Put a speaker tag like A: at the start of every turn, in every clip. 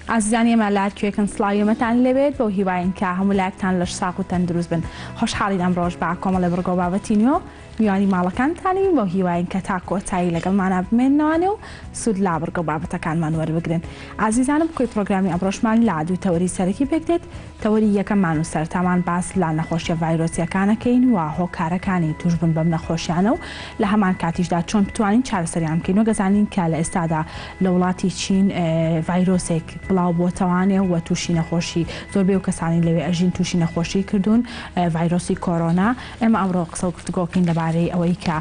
A: ئازیزانی ئێمە لە هەر کوێکن سڵاوی ئێمەتان لێبێت بەو هیواین کە هەموو لایەکتان لەش ساغ و تەندروست بن خۆشحاڵین ئەمڕۆش بە کۆمەڵێ بڕگە و بابەتی نوێ و میوانی ماڵەکانتانین بەو هیواین کە تا کۆتایی لەگەڵمانا بمێننەوانێ و سوود لە بڕگە و بابەتەکانمان وەربگرن ئازیزانم کۆی پڕۆگرامی ئەمڕۆشمان لە دوو تەوەری سەرەکی پێکدێت تەوەری یەکەممان و سەرەتامان باس لە نەخۆشیە ڤایرۆسیەکان ئەکەین و هۆکارەکانی توشبوون بەم نەخۆشیانە و لە هەمان کاتیشدا چۆن بتوانین چارەسەریان بکەین وەک ئەزانین کە لە ئێستادا لە وڵاتی چین ڤایرۆسێک بڵاو بۆتەوانێ و توشی نەخۆشی زۆربەی ئەو کەسانەی لەوێ ئەژین توشی نەخۆشی کردوون ڤایرۆسی کۆرۆنا ئێمە ئەمڕۆ قسە و گفتوگۆکەین لەبارەی ئەوەی کە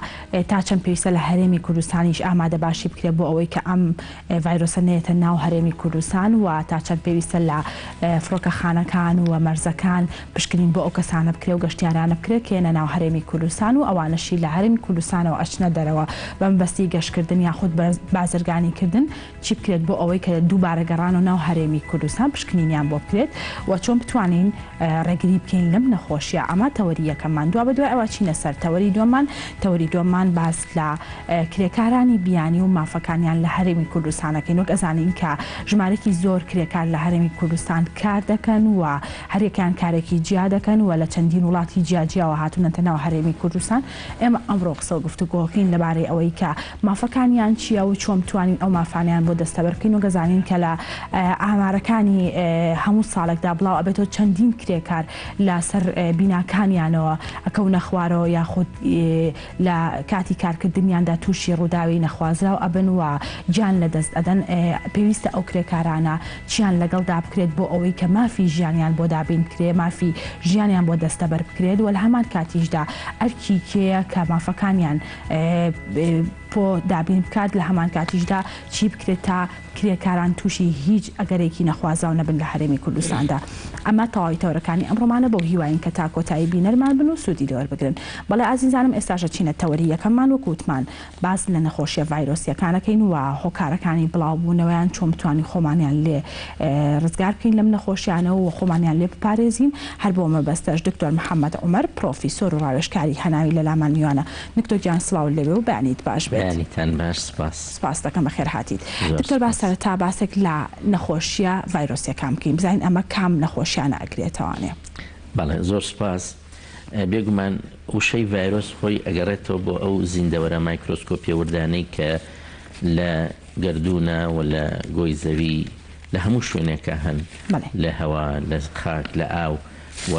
A: تا چەند پێویستە لە هەرێمی کوردستانیش ئامادەباشی بکرێت بۆ ئەوەی کە ئەم ڤایرۆسە نەیەتە ناو هەرێمی کوردستان و تا چەند پێویستە لە فڕۆکەخانەکان و مەرزەکان پشکنین بۆ ئەو کەسانە بکرێ و گەشتیارانە بکرێت کە یەنە ناو هەرێمی کوردستان و ئەوانەشی لە هەرێمی کوردستانەوە ئەچنە دەرەوە بە مەبەستی گەشتکردن یاخود بازرگانی کردن چی بکرێت بۆ ئەوەی کە دووبارە گەڕانەوە ناو هەرێمی کوردستان پشکنینیان بۆ بکرێت و چۆن بتوانین ڕێگری بکەین لەم نەخۆشیە ئەمە تەوەری یەکەممان دوابەدوای ئەوە چینە سەر تەوەری دووەممان تەوەری دووەممان باس لە کرێکارانی بیانی و مافەکانیان لە هەرێمی کوردستان ئەکەین وەک ئەزانین کە ژمارەکی زۆر کرێکار لە هەرێمی کوردستان کار دەکەن و هەریەکەیان کارێکی جیا دەکەن و لە چەندین وڵاتی جیا جیاوە هاتوونەتە ناو هەرێمی کوردستان ئێمە ئەمڕۆ قسە و گفتوگۆکەین لەبارەی ئەوەی کە مافەکانیان چییە و چۆن بتوانین ئەو مافانەیان بۆ دەستەبەر بکەین وەک ئەزانین کە لە ئامارەکانی هەموو ساڵێکدا بڵاو ئەبێتەوە چەندین کرێکار لە سەر بیناکانیانەوە ئەکەونە خوارەوە یاخود لە کاتی کارکردنیاندا تووشی ڕووداوی نەخوازراو ئەبن و گیان لەدەست ئەدەن، پێویستە ئەو کرێکارانە چیان لەگەڵدا بکرێت بۆ ئەوەی کە مافی ژیانیان بۆ دابین بکرێت، مافی ژیانیان بۆ دەستەبەر بکرێت و لە هەمان کاتیشدا ئەرکی کێیە کە مافەکانیان بۆ دابین بکات، لە هەمان کاتیشدا چی بکرێت تا کرێکاران تووشی هیچ ئەگەرێکی نەخوازراو نەبن لە هەرێمی کوردستاندا. ئەمە تەواوی تەوەرەکانی ئەمڕۆمانە بەو هیواین کە تا کۆتایی بینەرمان بن و سوودی لێوەربگرن. بەڵێ ئازیزانم ئێستاش ئەچینە تەوەری یەکەممان وەک وتمان باس لە نەخۆشیە ڤایرۆسیەکان ئەکەین و هۆکارەکانی بڵاوبوونەوەیان چۆن بتوانین خۆمانیان لێ ڕزگار بکەین لەم نەخۆشیانە و خۆمانیان لێ بپارێزین هەر بۆ مەبەستەش دکتۆر محمد عومەر پرۆفیسۆر و ڕاوێژکاری هەناوی لەلامان میوانە دکتۆر گیان سڵاوت لێبێ و بەیانیت باش بێت.
B: بەیانیتان باش سپاس.
A: سپاست دەکەم بەخێر هاتیت.
B: زۆر
A: دکتۆر با
B: سپاس.
A: سەرەتا باسێک لە نەخۆشیە ڤایرۆسیەکان بکەین بزانین ئەمە کام نەخۆشیانە ئەگرێتەوانێ.
B: بەڵێ زۆر سپاس. بێگومان وشەی ڤایرۆس خۆی ئەگەڕێتەوە بۆ ئەو زیندەوەرە مایکرۆسکۆپیە وردانەی کە لە گەردوونە و لە گۆی زەوی لە هەموو شوێنێکا هەن
A: بەڵێ.
B: لە هەوا لە خاک لە ئاو و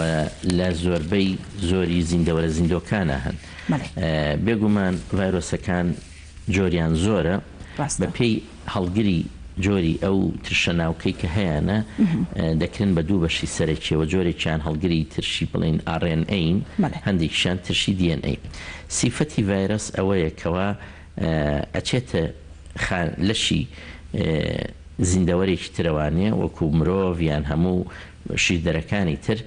B: لە زۆربەی زۆری زیندەوەرە زیندۆکانا هەن.
A: بەڵێ.
B: بێگومان ڤایرۆسەکان جۆریان زۆرە،
A: ڕاستە.
B: بە پێی هەڵگری جۆری ئەو ترشە ناوکەی کە هەیانە دەکرێن بە دوو بەشی سەرەکیەوە، جۆرێکیان هەڵگری ترشی بڵێین ئاڕ ئێن ئەین،
A: بەڵێ.
B: هەندێکیشیان ترشی دی ئێن ئەی. سیفەتی ڤایرەس ئەوەیە کەوا ئەچێتە خا لەشی زیندەوەرێکی ترەوانێ وەکو مرۆڤ یان هەموو شیردەرەکانی تر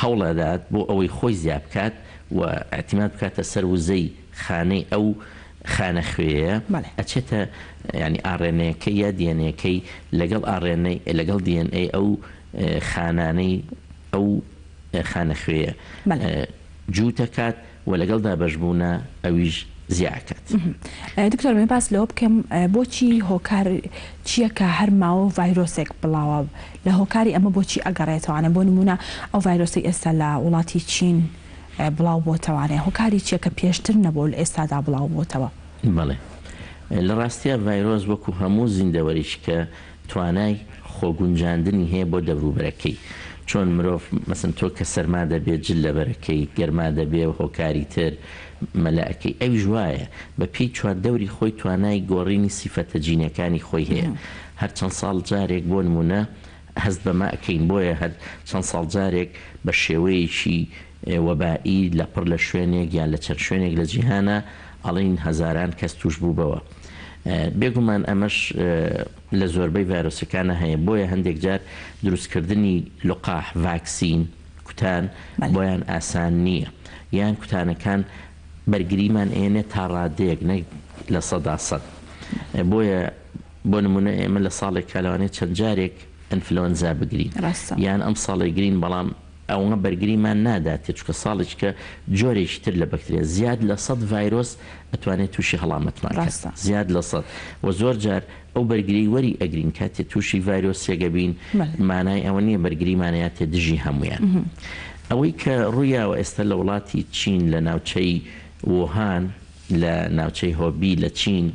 B: هەوڵئەدات بۆ ئەوەی خۆی زیا بکات و ئیعتیماد بکاتە سەر وزەی خانەی ئەو خانە خوێیە ئەچێتە یانی ئاڕێنەیەکەی یا دیەنەیەکەی لەگەڵ ئاڕێنەی لەگەڵ دی ئێن ئەی ئەو خانانەی ئەو خانە خوێیە جووت ئەکات و لەگەڵ دابەشبوونا ئەویش زیا ئەکات.
A: دکتۆر ئەمەوێ باس لەوە بکەم بۆچی هۆکار چیە کە هەر ماوە ڤایرۆسێک بڵاوە لە هۆکاری ئەمە بۆچی ئەگەڕێتەوانێ بۆ نمونە ئەو ڤایرۆسەی ئێستا لە وڵاتی چین بڵاو بۆتەوانێ هۆکاری چیە کە پێشتر نەبوو لە ئێستادا بڵاو بۆتەوە؟
B: بەڵێ لە ڕاستیا ڤایرۆس وەکو هەموو زیندەوەرێکی کە توانای خۆگونجاندنی هەیە بۆ دەوروبەرەکەی چۆن مرۆڤ مەسەن تۆ کە سەرما دەبێ جل لەبەرەکەی گەرما دەبێ و هۆکاری تر مەلە ئەکەی ئەویش وایە بە پێی چواردەوری خۆی توانای گۆڕینی سیفەتە جینیەکانی خۆی هەیە هەر چەند ساڵ جارێک بۆ نمونە هەست بەمە ئەکەین بۆیە هەر چەند ساڵ جارێک بە شێوەیەکی وەبائی لەپڕ لە شوێنێک یان لە چەند شوێنێک لە جیهانا ئەڵێین هەزاران کەس توش بوو بەوە. بێگومان ئەمەش لە زۆربەی ڤایرۆسەکانا هەیە بۆیە هەندێک جار دروستکردنی لقاح، ڤاکسین، کوتان بۆیان ئاسان نییە یان کوتانەکان بەرگریمان ئێنێ تا ڕادەیەک نەک 100% بۆیە بۆ نمونە ئێمە لە ساڵێکا لەوانەیە چەند جارێک ئەنفلۆنزا بگرین
A: ڕاستە.
B: یان ئەمساڵ ئەیگرین بەڵام. ئەوە بەرگریمان ناداتێ چونکە ساڵێکیکە جۆرێکی تر لە بەکتریا زیاد لە سەد ڤایرۆس ئەتوانێت تووشی هەڵامەتمان کات
A: ڕاستە.
B: زیاد لە سەد وە زۆر جار ئەو بەرگریەی وەری ئەگرین کاتێ تووشی ڤایرۆسێک ئەبین
A: بەلێ.
B: مانای ئەوە نیە بەرگریمان ئەیاتێ دژی هەموویان ئەوەی کە ڕوویاوە ئێستا لە وڵاتی چین لە ناوچەی ووهان لە ناوچەی هۆبی لە چین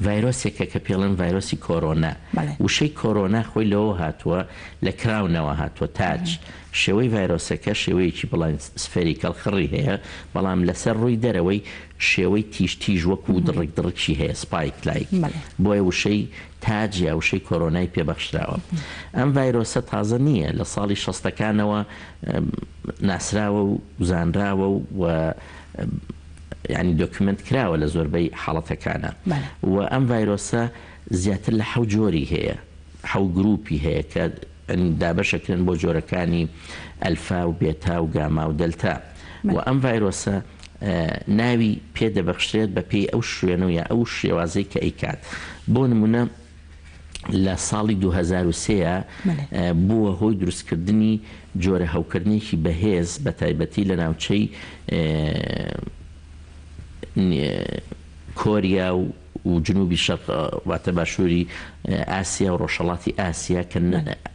B: ڤایرۆسێکە کە پێڵێن ڤایرۆسی کۆرۆنا.
A: بەڵێ.
B: وشەی کۆرۆنا خۆی لەوەوە هاتووە، لە crown ەوە هاتووە، تاج. شێوەی ڤایرۆسەکە شێوەیەکی بڵێن spherical خڕی هەیە، بەڵام لەسەر ڕووی دەرەوەی شێوەی تیژ تیژ وەکوو دڕک دڕکی هەیە، spike like.
A: بەڵێ.
B: بۆیە وشەی تاج یا وشەی کۆرۆنای پێ بەخشراوە. ئەم ڤایرۆسە تازە نییە، لە ساڵی شەستەکانەوە ناسراوە و زانراوە و یانی document کراوە لە زۆربەی حاڵەتەکانا و ئەم ڤایرۆسە زیاتر لە حەو جۆری هەیە حەو گروپی هەیە کە دابەشەکرێن بۆ جۆرەکانی ئەلفا و بێتا و گاما و دەلتا و ئەم ڤایرۆسە ناوی پێ دەبەخشرێت بە پێی ئەو شوێن و یا ئەو شێوازەی کە ئەیکات بۆ نمونە لە ساڵی 2003 بووە هۆی دروستکردنی جۆرە هەوکردنێکی بەهێز بە تایبەتی لە ناوچەی کۆریا و جنوبی شەرق واتە باشووری ئاسیا و ڕۆژهەڵاتی ئاسیا کە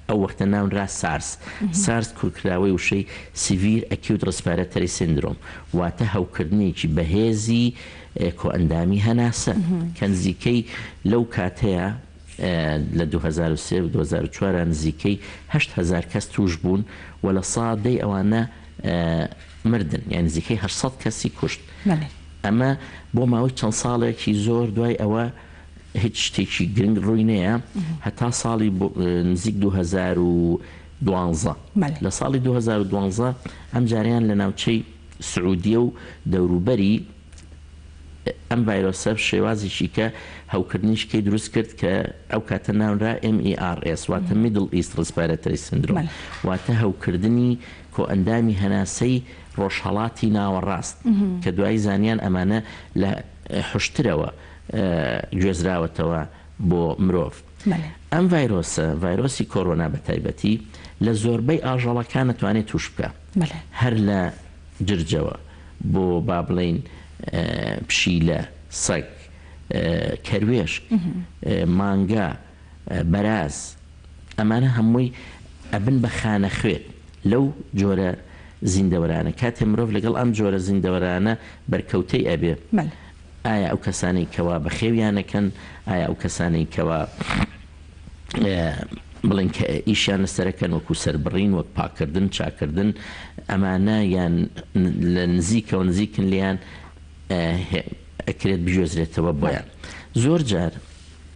B: ئەو وەختە ناونرا سارس. سارس کورتکراوەی وشەی Severe Acute Respiratory Syndrome واتە هەوکردنێکی بەهێزی کۆئەندامی هەناسە کە نزیکەی لەو کاتەیا لە 2003 و 2004 نزیکەی 8000 کەس تووش بوون و لە سا دەی ئەوانە مردن یان نزیکەی 800 کەسی کوشت. ئەمە بۆ ماوەی چەند ساڵێکی زۆر دوای ئەوە هیچ شتێکی گرنگ ڕووی نەیە هەتا ساڵی نزیک 2012. لە ساڵی 2012 ئەم جارەیان لە ناوچەی سعودیە و دەوروبەری ئەم ڤایرۆسە شێوازێکی کە هەوکردنیش کەی دروست کرد کە ئەو کاتە ناونرا MERS واتە Middle East Respiratory Syndrome واتە هەوکردنی کۆئەندامی هەناسەی ڕۆژهەڵاتی ناوەڕاست کە دوایی زانیان ئەمانە لە حوشترەوە گوێزراوەتەوە بۆ مرۆڤ. ئەم ڤایرۆسە، ڤایرۆسی کۆرۆنا بە تایبەتی لە زۆربەی ئاژەڵەکان ئەتوانێت تووش بکا هەر لە جرجەوە بۆ با بڵێین پشیلە، سەگ، کەروێشک، مانگا، بەراز، ئەمانە هەمووی ئەبن بە خانەخوێ لەو جۆرە زیندەوەرانە. کاتێ مرۆڤ لەگەڵ ئەم جۆرە زیندەوەرانە بەرکەوتەی ئەبێ، ئایا ئەو کەسانەی کەوا بەخێویان ئەکەن، ئایا ئەو کەسانەی کەوا بڵێن کە ئیشیان لەسەر ئەکەن وەکو سەربڕین، وەک پاککردن، چاککردن، ئەمانە یان لە نزیکەوە نزیکن لێیان ئەکرێت بگوێزرێتەوە بۆیان. زۆر جار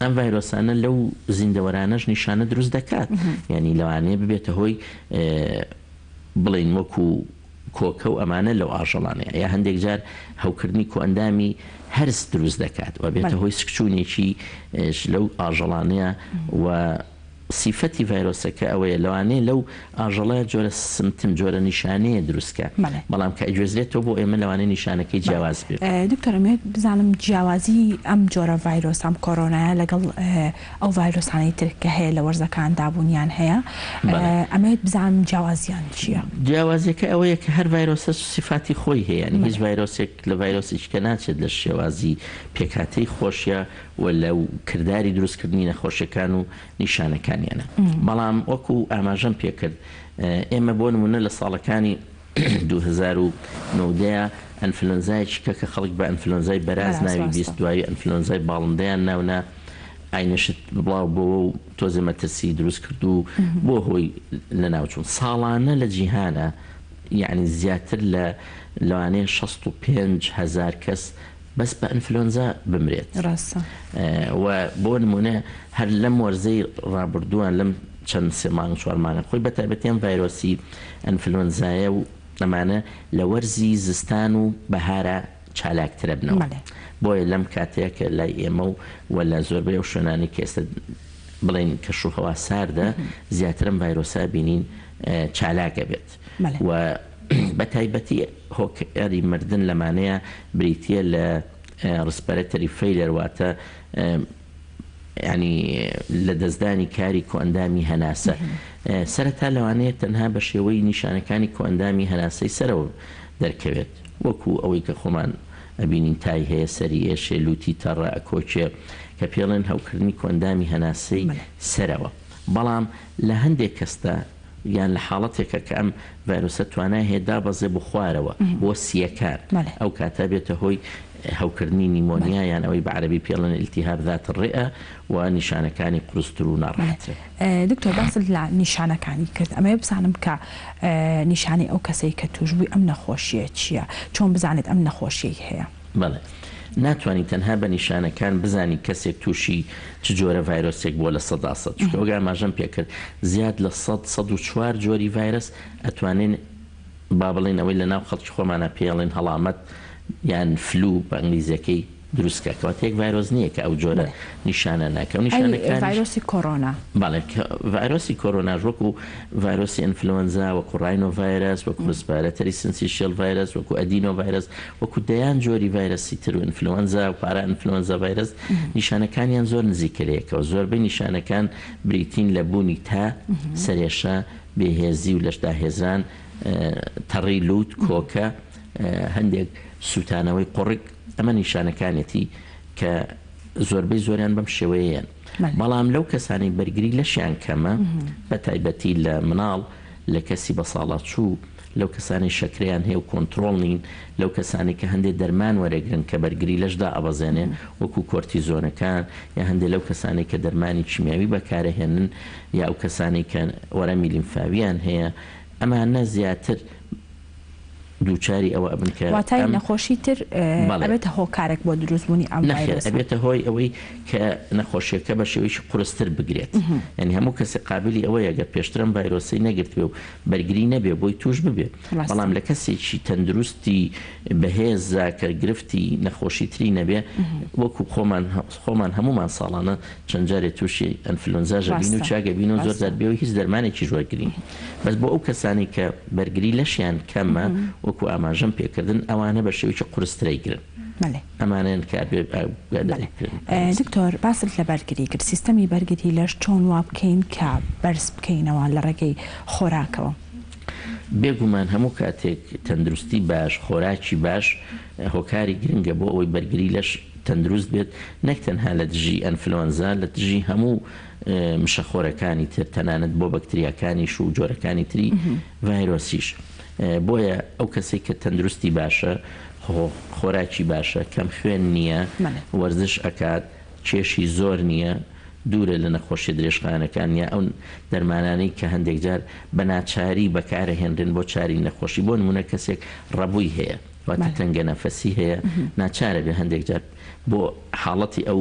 B: ئەم ڤایرۆسانە لەو زیندەوەرانەش نیشانە دروست دەکات، یانی لەوانەیە ببێتە هۆی بڵێین وەکو کۆکە و ئەمانە لەو ئاژەڵانەیە، یا هەندێک جار هەوکردنی کۆئەندامی هەرس دروست دەکات و ئەبێتە هۆی سکچوونێکی لەو ئاژەڵانەیە و سیفەتی ڤایرۆسەکە ئەوەیە لەوانەیە لەو ئاژەڵە جۆرە symptom جۆرە نیشانەیە دروست کە بەڵام کە ئەگوێزرێتەوە بۆ ئێمە لەوانەیە نیشانەکەی جیاواز بێت.
A: دکتۆر ئەمەوێت بزانم جیاوازی ئەم جۆرە ڤایرۆسە ئەم کۆرۆنایە لەگەڵ ئەو ڤایرۆسانەی تر کە هەیە لە وەرزەکاندا بوونیان هەیە ئەمەوێت بزانم جیاوازیان چییە؟
B: جیاوازیەکە ئەوەیە کە هەر ڤایرۆسە سیفاتی خۆی هەیە یانی هیچ ڤایرۆسێک لە ڤایرۆسێکی کە ناچێت لە شێوازی پێکهاتەی خۆشیە و لە کرداری دروستکردنی نەخۆشیەکان و نیشانەکانیانە بەڵام وەکو ئاماژەم پێکرد ئێمە بۆ نمونە لە ساڵەکانی 2019 ئەنفلۆنزایەکی کە کە خەڵک بە ئەنفلۆنزای بەراز ناوی 20 دوایی ئەنفلۆنزای باڵندەیان ناونا ئاینەشت بڵاو بۆوە و تۆزێ مەترسی دروست کرد و بۆ هۆی لەناوچوون ساڵانە لە جیهانە یعنی زیاتر لە لەوانەیە 65 هەزار کەس بەس بە ئەنفلۆنزا بمرێت.
A: ڕاستە.
B: و بۆ نموونە هەر لەم وەرزەی ڕابردووە لەم چەند سێ مانگ چوار مانگە خۆی بە تایبەتی ئەم ڤایرۆسی ئەنفلۆنزایە و ئەمانە لە وەرزی زستان و بەهارا چالاکترەبنەوە.
A: بەڵێ.
B: بۆیە لەم کاتەیە کە لای ئێمە و و لە زۆربەی ئەو شوێنانەی کە ئێستا بڵێین کەشوهەوا ساردە زیاتر ئەم ڤایرۆسە بینین چالاک ئەبێت.
A: بەڵێ.
B: و بە تایبەتی هۆکاری مردن لەمانەیە بریتییە لە respiratory failure واتە یانی لەدەستدانی کاری کۆئەندامی هەناسە. سەرەتا لەوانەیە تەنها بە شێوەی نیشانەکانی کۆئەندامی هەناسەی سەرەوە دەرکەوێت، وەکو ئەوەی کە خۆمان ئەبینین تای هەیە، سەری ئێشێ، لوتی تەڕە، ئەکۆکێ، کە پێڵێن هەوکردنی کۆئەندامی هەناسەی سەرەوە. بەڵام لە هەندێک کەسدا یان لە حاڵەتێکا کە ئەم ڤایرۆسە توانای هەیە دابەزێ بۆ خوارەوە بۆ سییەکان ئەو کاتە بێتە هۆی هەوکردنی نیمۆنیا یان ئەوەی بە عەرەبی پێڵێن التهاب ذات الرئە و نیشانەکانی قورستر و ناڕەحەترن.
A: دکتۆر باست لە نیشانەکانی کرد ئەمەوێ بزانم کە نیشانەی ئەو کەسەی کە توشبووی ئەم نەخۆشیە چیە؟ چۆن بزانێت ئەم نەخۆشیەی هەیە؟
B: بەڵێ. ناتوانی تەنها بە نیشانەکان بزانی کەسێک تووشی چ جۆرە ڤایرۆسێک بووە 100%، چونکە وەک ئاماژەم پێکرد زیاد لە 100، 104 جۆری ڤایرەس ئەتوانێ با بڵێین ئەوەی لە ناو خەڵکی خۆمانا پێی ئەڵێن هەڵامەت یان flu بە ئینگلیزیەکەی دروست کا. کەواتە یەک ڤایرۆس نییە کە ئەو جۆرە نیشانانە کە ئەو
A: ئەی
B: نیشانەکانیش
A: ڤایرۆسی کۆرۆنا؟
B: بەڵێ کە ڤایرۆسی کۆرۆناش وەکو ڤایرۆسی ئینفلۆنزا، وەکو rhinovirus، وەکو respiratory syncytial virus، وەکو adenovirus، وەکو دەیان جۆری ڤایرەسی تر و ئینفلۆنزا و parainfluenza virus نیشانەکانیان زۆر نزیکە لە یەکەوە. زۆربەی نیشانەکان بریتین لە بوونی تا، سەرێشە، بێهێزی و لەشداهێزران، تەڕی لووت، کۆکە، هەندێک سووتانەوەی قوڕگ، ئەمە نیشانەکانێتی کە زۆربەی زۆریان بەم شێوەیەن. بەڵام لەو کەسانەی بەرگری لەشیان کەمە، بە تایبەتی لە مناڵ، لە کەسی بەساڵاچوو، لەو کەسانەی شەکرەیان هەیە و کۆنترۆڵ نین، لەو کەسانەی کە هەندێ دەرمان وەرەگرن کە بەرگری لەش دائەبەزێنێ وەکو کۆرتیزۆنەکان یا هەندێ لەو کەسانەی کە دەرمانی کیمیاوی بەکارەهێنن یا ئەو کەسانەی کە وەرەمی لیمفاویان هەیە ئەمانە زیاتر دووچاری ئەوە ئەبن کە
A: واتای
B: ئەم
A: نەخۆشی تر
B: بەڵێ.
A: ئەبێتە هۆکارێک بۆ دروست بوونی ئەم
B: نەخێر
A: ڤایرۆسە؟
B: ئەبێتە هۆی ئەوەی کە نەخۆشیەکە بە شێوەیەکی قورستر بگرێت یانی هەموو کەسێک قابیلی ئەوەیە گەر پێشتر ئەم ڤایرۆسەی نەگرتبێ و بەرگری نەبێ بۆی توش ببێ
A: ڕاستە.
B: بەڵام لە کەسێکی تەندروستی بەهێزا کە گرفتی نەخۆشی تری نەبێ وەکو خۆمان خۆمان هەموومان ساڵانە چەند جارێ توشی ئەنفلۆنزاش ئەبین و
A: ڕاستە
B: چاک ئەبین و زۆر
A: ڕاستە.
B: جار بێ هیچ دەرمانێکیش وەرگرین بەس بۆ ئەو کەسانەی کە بەرگری لەشیان کەمە وەکو ئاماژەم پێکردن ئەوانە بە شێوەیەکی قورستر ئەیگرن
A: بەلێ.
B: ئەمانەن کە ئەبێ
A: بەلێ
B: ئاگاداری بکرێن پارێزگری.
A: دکتۆر باست لە بەرگری کرد سیستەمی بەرگری لەش چۆن وا بکەین کە بەرز بکەینەوە لە ڕێگەی خۆراکەوە؟
B: بێگومان هەموو کاتێک تەندروستی باش، خۆراکی باش هۆکاری گرنگە بۆ ئەوەی بەرگری لەش تەندروست بێت، نەک تەنها لە دژی ئەنفلۆنزا، لە دژی هەموو مشەخۆرەکانی تر، تەنانەت بۆ بەکتریاکانیش و جۆرەکانی تری ڤایرۆسیش. بۆیە ئەو کەسەی کە تەندروستی باشە، خۆراکی باشە، کەم خوێن نییە، وەرزش ئەکات، کێشی زۆر نییە، دوورە لە نەخۆشیە درێژخایەنەکان یا ئەو دەرمانانەی کە هەندێک جار بە ناچاری بەکارەهێنرێن بۆ چاری نەخۆشی، بۆ نموونە کەسێک ڕەبووی هەیە واتە تەنگە نەفەسی هەیە ناچارە بێ هەندێک جار بۆ حاڵەتی ئەو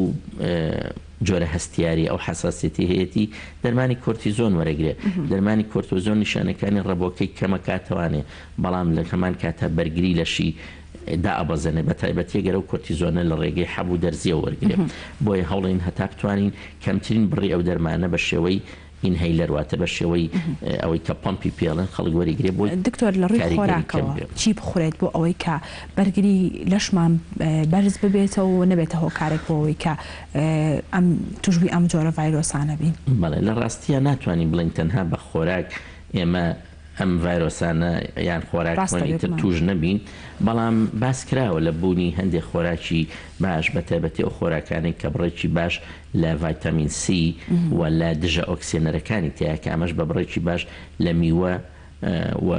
B: جۆرە هەستیاری ئەو حەساسیەتی هەیەتی دەرمانی کۆرتیزۆن وەرەگرێ، دەرمانی کۆرتۆزۆن نیشانەکانی ڕەبۆکەی کەمەکاتەوانێ بەڵام لە هەمان کاتا بەرگری لەشی دائەبەزێنێ بە تایبەتی گەر ئەو کۆرتیزۆنە لە ڕێگەی حەب و دەرزیەوە وەرگرێ بۆیە هەوڵێین هەتا بتوانین کەمترین بڕی ئەو دەرمانە بە شێوەی inhaler واتە بە شێوەی ئەوەی کە پەمپی پێڵێن خەڵک وەریگرێ بۆی
A: دکتۆر لە ڕووی
B: کاریگەری کەم
A: خۆراکەوە
B: بێ.
A: چی بخورێت بۆ ئەوەی کە بەرگری لەشمان بەرز ببێتەوە و نەبێتە هۆکارێک بۆ ئەوەی کە ئەم توشبووی ئەم جۆرە ڤایرۆسانە بین؟
B: بەڵێ لە ڕاستیا ناتوانین بڵێین تەنها بە خۆراک ئێمە ئەم ڤایرۆسانە یان خۆراک
A: ڕاستە
B: کۆنی تر
A: بێگومان.
B: توش نەبین، بەڵام باس کراوە لە بوونی هەندێک خۆراکی باش بە تایبەتی ئەو خۆراکانەی کە بڕێکی باش لە ڤایتامین سی و لە دژە ئۆکسێنەرەکانی تیایە کە ئەمەش بە بڕێکی باش لە میوە و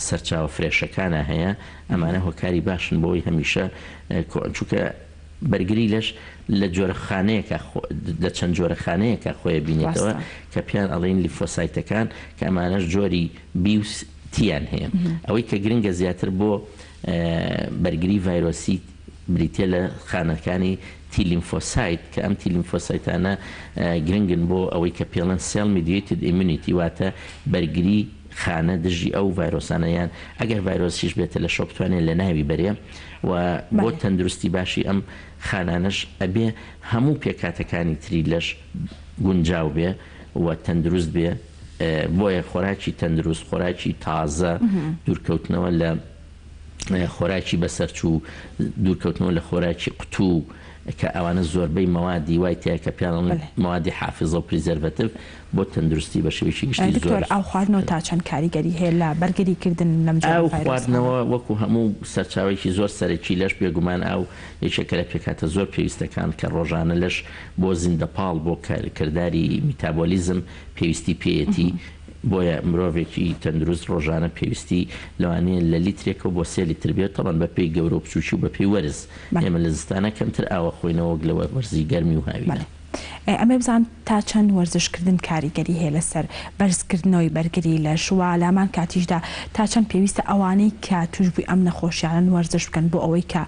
B: سەرچاوە فرێشەکانا هەیە، ئەمانە هۆکاری باشن بۆ ئەوەی هەمیشە چونکە بەرگری لەش لە جۆرە خانەیەکا لە چەند جۆرە خانەیەکا خۆی ئەبینێتەوە
A: ڕاستە.
B: کە پێیان ئەڵێین لیمفۆسایتەکان کە ئەمانەش جۆری بی و تیان هەیە. ئەوەی کە گرنگە زیاتر بۆ بەرگری ڤایرۆسی بریتیە لە خانەکانی T lymphocyte کە ئەم T لیمفۆسایتانە گرنگن بۆ ئەوەی کە پێڵێن cell mediated immunity واتە بەرگری خانە دژی ئەو ڤایرۆسانە یان ئەگەر ڤایرۆسیش بێتە لەشەوە بتوانێت لەناوی بەرێ و بۆ تەندروستی باشی ئەم خانانەش ئەبێ هەموو پێکهاتەکانی تری لەش گونجاو بێ و تەندروست بێ بۆیە خۆراکی تەندروست خۆراکی تازە دوورکەوتنەوە لە خۆراکی بەسەرچوو دوورکەوتنەوە لە خۆراکی قوتوو. کە ئەوانە زۆربەی مەوادی وای تیایە کە پێیان ئەڵێن مەوادی حافیزە و preservative بۆ تەندروستی بە شێوەیەکی گشتی زۆر.
A: دکتۆر ئاو خواردنەوە تا چەند کاریگەری هەیە لە بەرگری کردن لەم جۆرە
B: ئاو
A: ڤایرۆسانە؟
B: خواردنەوە وەکو هەموو سەرچاوەیەکی زۆر سەرەکی لەش بێگومان ئاو یەکێکە لە پێکهاتە زۆر پێویستەکان کە ڕۆژانە لەش بۆ زیندەپاڵ بۆ کرداری میتابۆلیزم پێویستی پێیەتی بۆیە مرۆڤێکی تەندروست ڕۆژانە پێویستی لەوانەیە لە لیترێکەوە بۆ سێ لیتر بێت تەبعەن بەپێی گەورە و بچوکی و بەپێی وەرز ئێمە لە زستانا کەمتر ئاو ئەخۆینەوە وەک لە وەرزی گەرمی و هاوینە.
A: بەڵێ ئەمەوێ بزانم تا چەند وەرزشکردن کاریگەری هەیە لەسەر بەرزکردنەوەی بەرگری لەش و لەهەمان کاتیشدا تا چەند پێویستە ئەوانەی کە توشبووی ئەم نەخۆشیانەن وەرزش بکەن بۆ ئەوەی کە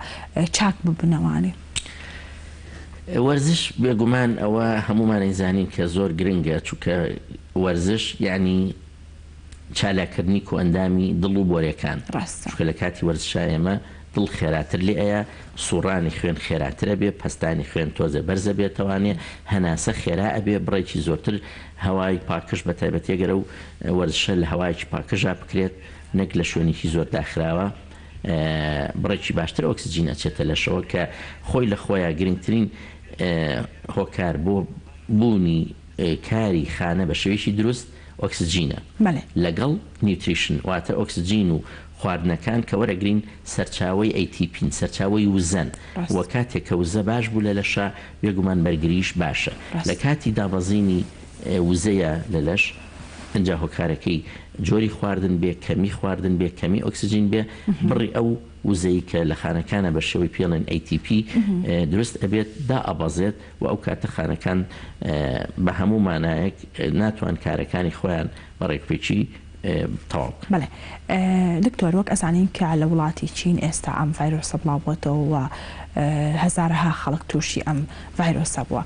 A: چاک ببنەوانێ؟
B: وەرزش بێگومان ئەوە هەموومان ئەیزانین کە زۆر گرنگە چونکە وەرزش یانی چالاککردنی کۆئەندامی دڵ و بۆرێکان
A: ڕاستە.
B: چونکە لە کاتی وەرزشا ئێمە دڵ خێراتر لێ ئەیا سوڕانی خوێن خێراتر ئەبێ پەستانی خوێن تۆزێ بەرز ئەبێتەوانێ هەناسە خێرا ئەبێ بڕێکی زۆرتر هەوای پاکژ بە تایبەتی ئەگەر ئەو وەرزشە لە هەوایەکی پاکژا بکرێت نەک لە شوێنێکی زۆر داخراوە بڕێکی باشتر ئۆکسجین ئەچێتە لەشەوە کە خۆی لە خۆیا گرنگترین هۆکار بۆ بوونی کاری خانە بە شێوەیەکی دروست ئۆکسجینە لەگەڵ nutrition واتە ئۆکسجین و خواردنەکان کە وەرەگرین سەرچاوەی ATP ن سەرچاوەی وزەن و کاتێک کە وزە باش بوو لە لەشا بێگومان بەرگریش باشە لە کاتی دابەزینی وزەیە لە لەش ئنجا هۆکارەکەی جۆری خواردن بێ، کەمی خواردن بێ، کەمی ئۆکسجین بێ، بڕی ئەو وزەی کە لە خانەکانا بە شێوەی پێڵێن ATP دروست ئەبێت دائەبەزێت و ئەو کاتە خانەکان بە هەموو مانایەک ناتوان کارەکانی خۆیان بە ڕێکوپێکی تەواو بکەن.
A: بەڵێ دکتۆر وەک ئەزانین کە لە وڵاتی چین ئێستا ئەم ڤایرۆسە بڵاو بۆتەوە و هەزارەها خەڵک تووشی ئەم ڤایرۆسە بووە.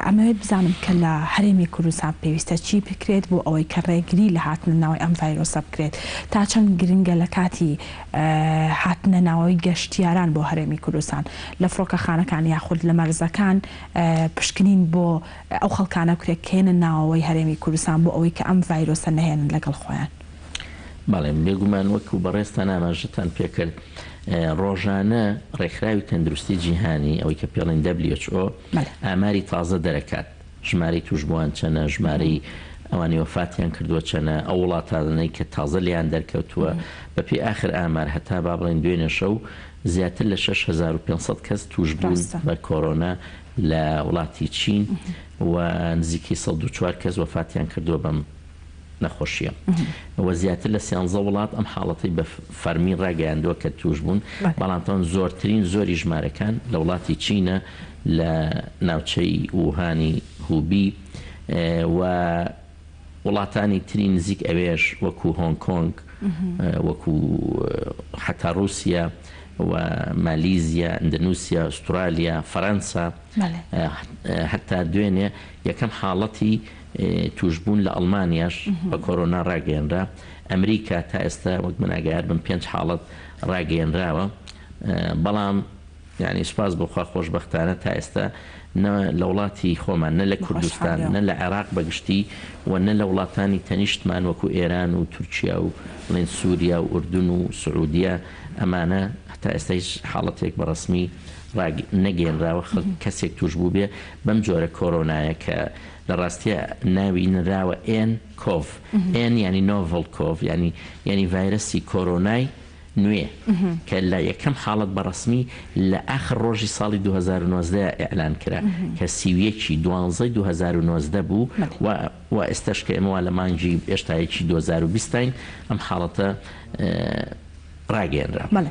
A: ئەمەوێت بزانم کە لە هەرێمی کوردستان پێویستە چی بکرێت بۆ ئەوەی کە ڕێگری لە هاتنە ناوەی ئەم ڤایرۆسە بکرێت؟ تا چەند گرنگە لە کاتی هاتنە ناوەوەی گەشتیاران بۆ هەرێمی کوردستان لە فڕۆکەخانەکان یاخود لە مەرزەکان پشکنین بۆ ئەو خەڵکانە بکرێت کە یەنە ناوەوەی هەرێمی کوردستان بۆ ئەوەی کە ئەم ڤایرۆسە نەهێنن لەگەڵ خۆیان؟
B: بەڵێ بێگومان وەکو بەڕێزتان ئاماژەتان پێکرد ڕۆژانە ڕێکخراوی تەندروستی جیهانی ئەوەی کە پێڵێن WHO ئاماری تازە دەرەکات ژمارەی توشبووان چەنە ژمارەی ئەوانی وەفاتیان کردووە چەنە ئەو وڵاتانەی کە تازە لێیان دەرکەوتووە بەپێی ئاخر ئامار هەتا با بڵێن دوێنێ شەو زیاتر لە 6500 کەس توشبوون بە کۆرۆنا لە وڵاتی چین و نزیکەی 104 کەس وەفاتیان کردووە بەم نەخۆشییە و زیاتر لە سیانزە وڵات ئەم حاڵەتەی بە فەرمی ڕاگەیاندووە کە تووشبوون، بەڵام تاوان زۆرترین زۆری ژمارەکان لە وڵاتی چینە لە ناوچەی ووهانی هوبی و وڵاتانی تری نزیک ئەوێش وەکو هۆنگ کۆنگ وەکو حەتا ڕووسیا و مالیزیا، ئەندەنوسیا، ئوسترالیا، فەرەنسا حەتا دوێنێ یەکەم حاڵەتی تووشبوون لە ئەڵمانیاش بە کۆرۆنا راگەیەنرا، ئەمریکا تا ئێستا وەک من ئاگایار بم پێنج حاڵەت راگەیەنراوە، بەڵام یانی سوپاس بۆ خوا خۆشبەختانە تا ئێستا نە لە وڵاتی خۆمان نە لە کوردستان نە لە عێراق بە گشتی و نە لە وڵاتانی تەنیشتمان وەکو ئێران و تورکیا و بڵێن سوریا و ئوردن و سعودیە ئەمانە هەتا ئێستا هیچ حاڵەتێک بە ڕەسمی ڕانەگەیەنراوە خەڵک کەسێک تووشبووبێ بەم جۆرە کۆرۆنایە کە لە ڕاستیا ناوی نراوە ئێن کۆڤ، ئێن یانی novel کۆڤ یانی یانی ڤایرەسی کۆرۆنای نوێ کە لە یەکەم حاڵەت بە ڕەسمی لە ئاخر ڕۆژی ساڵی 2019 ئیعلان کرا کە 31 ی دوانزەی 2019 بوو و و ئێستاش کە ئێمە وا لە مانگی ئێشتا یەکی 2020 ین ئەم حاڵەتە ڕاگەیەنرا.
A: بەڵێ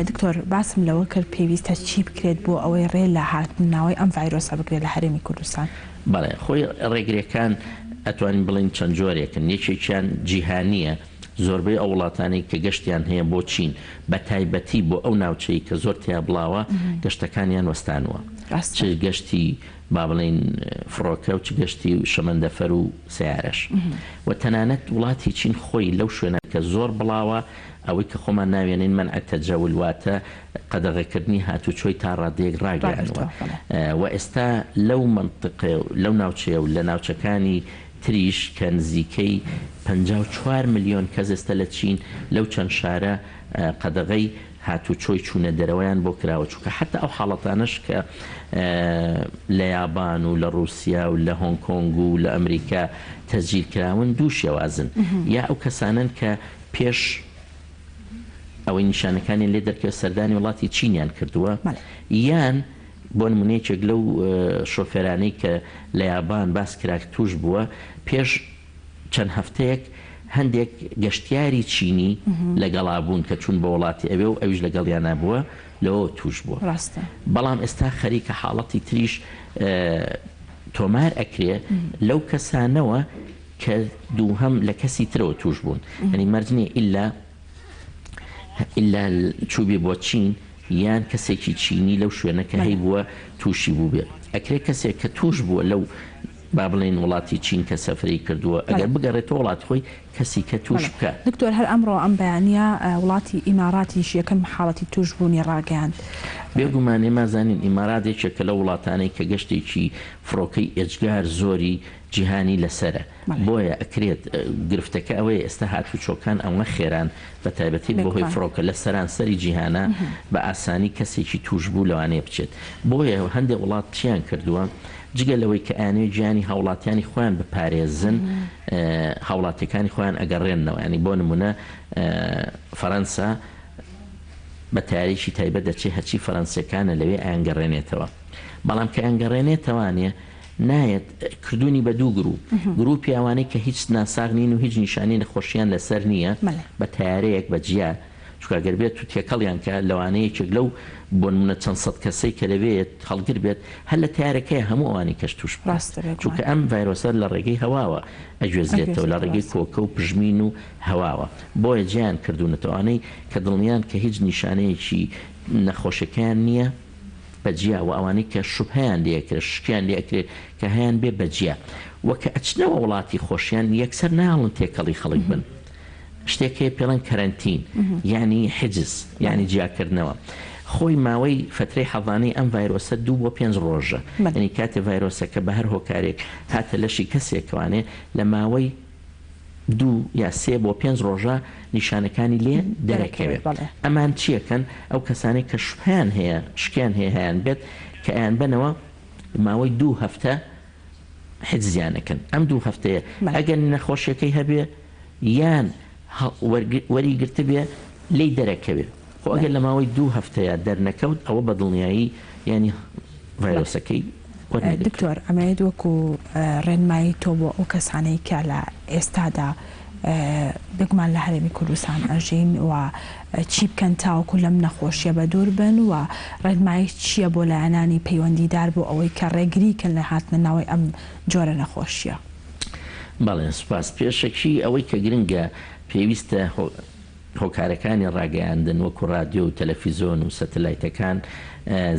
A: دکتۆر باسم لەوە کرد پێویستە چی بکرێت بۆ ئەوەی ڕێ لە هاتنناوەی ئەم ڤایرۆسە بگرێت لە هەرێمی کوردستان؟
B: بەڵێ خۆی ڕێگرێکان ئەتوانین بڵێین چەند جۆرێکن یەکێکیان جیهانیە زۆربەی ئەو وڵاتانەی کە گەشتیان هەیە بۆ چین بە تایبەتی بۆ ئەو ناوچەی کە زۆر تیا بڵاوە گەشتەکانیان وەستانوە چ گەشتی با بڵێین فڕۆکە و چ گەشتی شەمەندەفەر و سەیارەش و تەنانەت وڵاتی چین خۆی لەو شوێنە کە زۆر بڵاوە ئەوەی کە خۆمان ناوێنین مەنع تەجەول واتە قەدەغەکردنی هاتوچۆی تا ڕادەیەک ڕاگەیانوە و ئێستا لەو مەنتقەیە و لەو ناوچەیە و لە ناوچەکانی تریش کە نزیکەی 54 ملیۆن کەس ئێستا لە چین لەو چەند شارە قەدەغەی. هاتوچۆی چوونە دەرەوەیان بۆ کراوە، چونکە حەتا ئەو حاڵەتانەش کە لە یابان و لە ڕووسیا و لە هۆنگ کۆنگ و لە ئەمریکا تەسجیل کراون دوو شێوازن، یا ئەو کەسانەن کە پێش ئەوەی نیشانەکانیان لێ دەرکەوێت سەردانی وڵاتی چینیان کردووە، یان بۆ نموونە یەکێک لەو شۆفێرانەی کە لە یابان باس کرا تووش بووە پێش چەند هەفتەیەک هەندێک گەشتیاری چینی لەگەڵا بوون کە چوون بۆ وڵاتی ئەوێ و ئەویش لەگەڵیانا بووە لەوەوە تووش بووە.
A: ڕاستە.
B: بەڵام ئێستا خەریکە حاڵەتی تریش تۆمار ئەکرێ لەو کەسانەوە کە دووهەم لە کەسی ترەوە تووش بوون. یانی مەرج نییە ئیلا ئیلا چووبێ بۆ چین یان کەسێکی چینی لەو شوێنە کە هەیبووە تووشی بووبێ. ئەکرێ کەسێک کە تووش بووە لەو با بڵێین وڵاتی چین کە سەفرەی کردووە ئەگەر بگەڕێتەوە وڵاتی خۆی کەسی کە تووش بکات.
A: دکتۆر هەر ئەمڕۆ ئەم بەیانییە وڵاتی ئیماراتیش یەکەم حاڵەتی تووشبوونی ڕاگەیاند.
B: بێگومان ئێمە ئەزانین ئیمارات یەکێکە لەو وڵاتانەی کە گەشتێکی فڕۆکەی ئێجگار زۆری جیهانی لەسەرە بۆیە ئەکرێت گرفتەکە ئەوەیە ئێستا هاتوچۆکان ئەوەنە خێران بە تایبەتی بەهۆی فڕۆکە لە سەرانسەری جیهانا بە ئاسانی کەسێکی تووشبوو لەوانەیە بچێت بۆیە هەندێک وڵات چیان کردووە جگە لەوەی کە ئەیانەوێت گیانی هاوڵاتیانی خۆیان بپارێزن هاوڵاتیەکانی خۆیان ئەگەڕێننەوە یانی بۆ نمونە فەرەنسا بە تەیارەیەکی تایبەت دەچێت هەرچی فەرەنسیەکانە لەوێ ئەیانگەڕێنێتەوە بەڵام کە ئەیانگەڕێنێتەوانێ نایەت کردوونی بە دوو گروپ گروپی ئەوانەی کە هیچ ناساغ نین و هیچ نیشانەی نەخۆشیان لەسەر نییە بە تەیارەیەک بە جیا چونکە گەر بێت و تێکەڵیان کا لەوانەیە یەکێک لەو بۆنمونە چەند سەد کەسەی کە لەوێیە هەڵگر بێت هەر لە تەیارەکەیا هەموو ئەوانی کەش توش بکات
A: ڕاستە بێگومان.
B: چونکە ئەم ڤایرۆسە لە ڕێگەی هەواوە ئەگوێزرێتەوە لە
A: ئەگوێزرێتەوە
B: ڕێگەی
A: ڕاستە.
B: کۆکە و پژمین و هەواوە بۆیە جیایان کردوونەتەوە ئەوانەی کە دڵنیان کە هیچ نیشانەیەکی نەخۆشەکەیان نییە بە جیا وە ئەوانەی کە شوبهەیان لێ ئەکرێ شکیان لێ ئەکرێ کە هەیان بێ بە جیا وە کە ئەچنەوە وڵاتی خۆشیان یەکسەر نایەڵن تێکەڵی خەڵک بن شتێک هەیە پێڵێن کەرەنتین یانی حجز یانی جیاکردنەوە خۆی ماوەی فەترەی حەزانەی ئەم ڤایرۆسە دوو بۆ پێنج ڕۆژە یانی کاتێ ڤایرۆسەکە بە هەر هۆکارێک هاتە لەشی کەسێکەوانێ لە ماوەی دوو یا سێ بۆ پێنج ڕۆژە نیشانەکانی لێ دەرەکەوێ ئەمان چیەکەن ئەو کەسانەی کە شوبهەیان هەیە شکیان هەیە هەیان بێت کە ئەیانبەنەوە ماوەی دوو هەفتە حجزیان ئەکەن ئەم دوو هەفتەیە ئەگەر نەخۆشیەکەی هەبێ یان وەری گرتبێ لێی دەرەکەوێ خۆ ئەگەر لە ماوەی دوو هەفتەیا دەرنەکەوت ئەوە بە دڵنیایی یانی ڤایرۆسەکەی وەرنەگرتووە.
A: دکتۆر ئەمەوێت وەکو ڕێنمایی تۆ بۆ ئەو کەسانەی کە لە ئێستادا بێگومان لە هەرێمی کوردستان ئەژین و چی بکەن تاوەکو لەم نەخۆشیە بەدوور بن و ڕێنمایی چیە بۆ لایەنانی پەیوەندیدار بۆ ئەوەی کە ڕێگری کەن لە هاتنە ناوەی ئەم جۆرە نەخۆشیە؟
B: بەڵێ سوپاس. پێشەکی ئەوەی کە گرنگە پێویستە هۆکارەکانی ڕاگەیاندن وەکو ڕادیۆ و تەلەفیزۆن و سەتەلایتەکان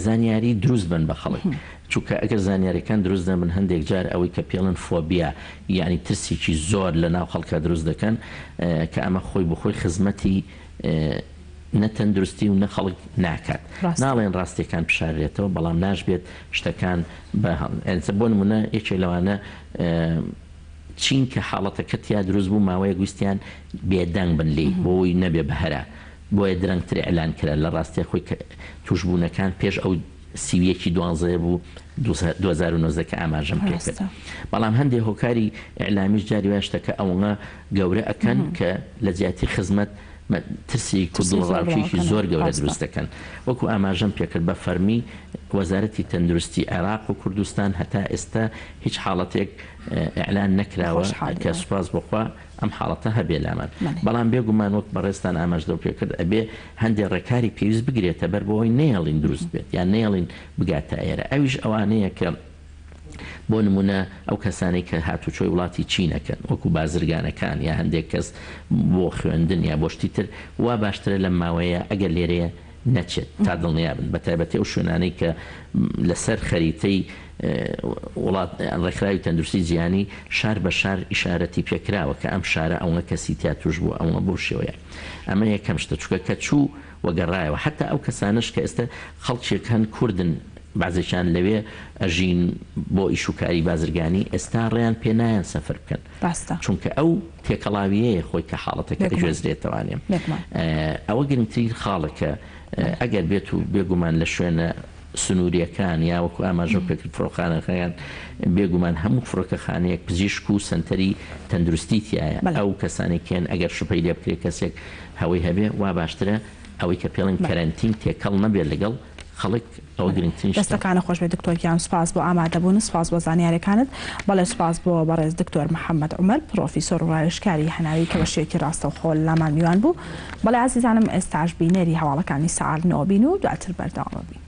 B: زانیاری دروست بن بە خەڵک چونکە ئەگەر زانیاریەکان دروست نەبن هەندێک جار ئەوەی کە پێڵن فۆبیا یانی ترسێکی زۆر لە ناو خەڵکا دروست دەکەن کە ئەمە خۆی بۆ خۆی خزمەتی نە تەندروستی و نە خەڵک ناکات.
A: ڕاستە.
B: ناڵێن ڕاستیەکان بشاررێتەوە بەڵام ناشبێت شتەکان بە بۆ نمونە یەکێک لەوانە چین کە حاڵەتەکە تیا دروست بوو ماوەیەک ویستیان بێدەنگ بن لێی بۆی نەبێ بە هەرا بۆیە درەنگتر ئیعلان کرا لە ڕاستیا خۆی کە توشبوونەکان پێش ئەو 31 ی دوانزەیە بوو 2019 کە ئاماژەم پێ کرد
A: ڕاستە.
B: بەڵام هەندێ هۆکاری ئیعلامیش جاری وایە شتەکە ئەوەنە گەورە ئەکەن کە لە جیاتی خزمەت ترسێک و
A: ترسی زۆر بڵاو
B: دڵەڕاوکێکی
A: ئەکەنەوە
B: زۆر گەورە
A: ڕاستە.
B: دروست دەکەن وەکو ئاماژەم پێکرد بە فەرمی وەزارەتی تەندروستی عێراق و کوردستان هەتا ئێستا هیچ حاڵەتێک ئیعلان نەکراوە کە
A: خۆشحاڵین.
B: سوپاس بۆ خوا ئەم حاڵەتە هەبێ لامان
A: بەڵێ.
B: بەڵام بێ گومان وەک بەڕێزتان ئاماژەو پێکرد ئەبێ هەندێ ڕێکاری پێویست بگرێتە بەر بۆ ئەوەی نەیەڵین دروست بێت یان نەیەڵین بگاتە ئێرە ئەویش ئەوانەیە کە بۆ نمونە ئەو کەسانەی کە هاتوچۆی وڵاتی چین ئەکەن وەکو بازرگانەکان یا هەندێک کەس بۆ خوێندن یا بۆ شتی تر وا باشترە لەم ماوەیە ئەگەر لێرەیە نەچێت تا دڵنیا بن بەتایبەتی ئەو شوێنانەی کە لەسەر خەریتەی وڵات ڕێکخراوی تەندروستی جیهانی شار بە شار ئیشارەتی پێکراوە کە ئەم شارە ئەوەنە کەسی تیا توش بووە ئەوەنە بەو شێوەیە ئەمە یەکەم شتە چونکە کە چوو و گەڕایەوە حەتا ئەو کەسانەش کە ئێستا خەڵکێک هەن کوردن. بەعزێکیان لەوێ ئەژین بۆ ئیش و کاری بازرگانی ئێستا ڕێیان پێ نایەن سەفەر بکەن
A: ڕاستە.
B: چونکە ئەو تێکەڵاویەیە خۆی کە حاڵەتەکە
A: بێگومان.
B: ئەگوێزرێتەوانێ.
A: بێگومان.
B: ئەوە گرنگترین خاڵە کە
A: بەڵێ.
B: ئەگەر بێت و بێگومان لە شوێنە سنووریەکان یا وەکو ئاماژەم پێکرد فڕۆکخانەکان بێگومان هەموو فڕۆکەخانەیەک پزیشک و سەنتەری تەندروستی تیایە
A: بەڵێ.
B: ئەو کەسانەی کێن ئەگەر شوبهەی لێ بکرێت کەسێک هەوەی هەبێ وا باشترە ئەوەی کە پێڵێن کەرەنتین تێکەڵ نەبێت لەگەڵ خەڵک ئەوە گرنگترین شتە.
A: دەستەکانت خۆش بێت دکتۆر گیان سوپاس بۆ ئامادەبوونت سوپاس بۆ زانیاریەکانت بەڵێ سوپاس بۆ بەڕێز دکتۆر محمد عومەر پڕۆفیسۆر و ڕاوێژکاری هەناوی کە بە شێوەیەکی ڕاستەوخۆ لامان میوان بوو بەڵێ ئازیزانم ئێستاش بینەری هەواڵەکانی سەعات نۆ بین و دواتر بەردەوام ئەبین.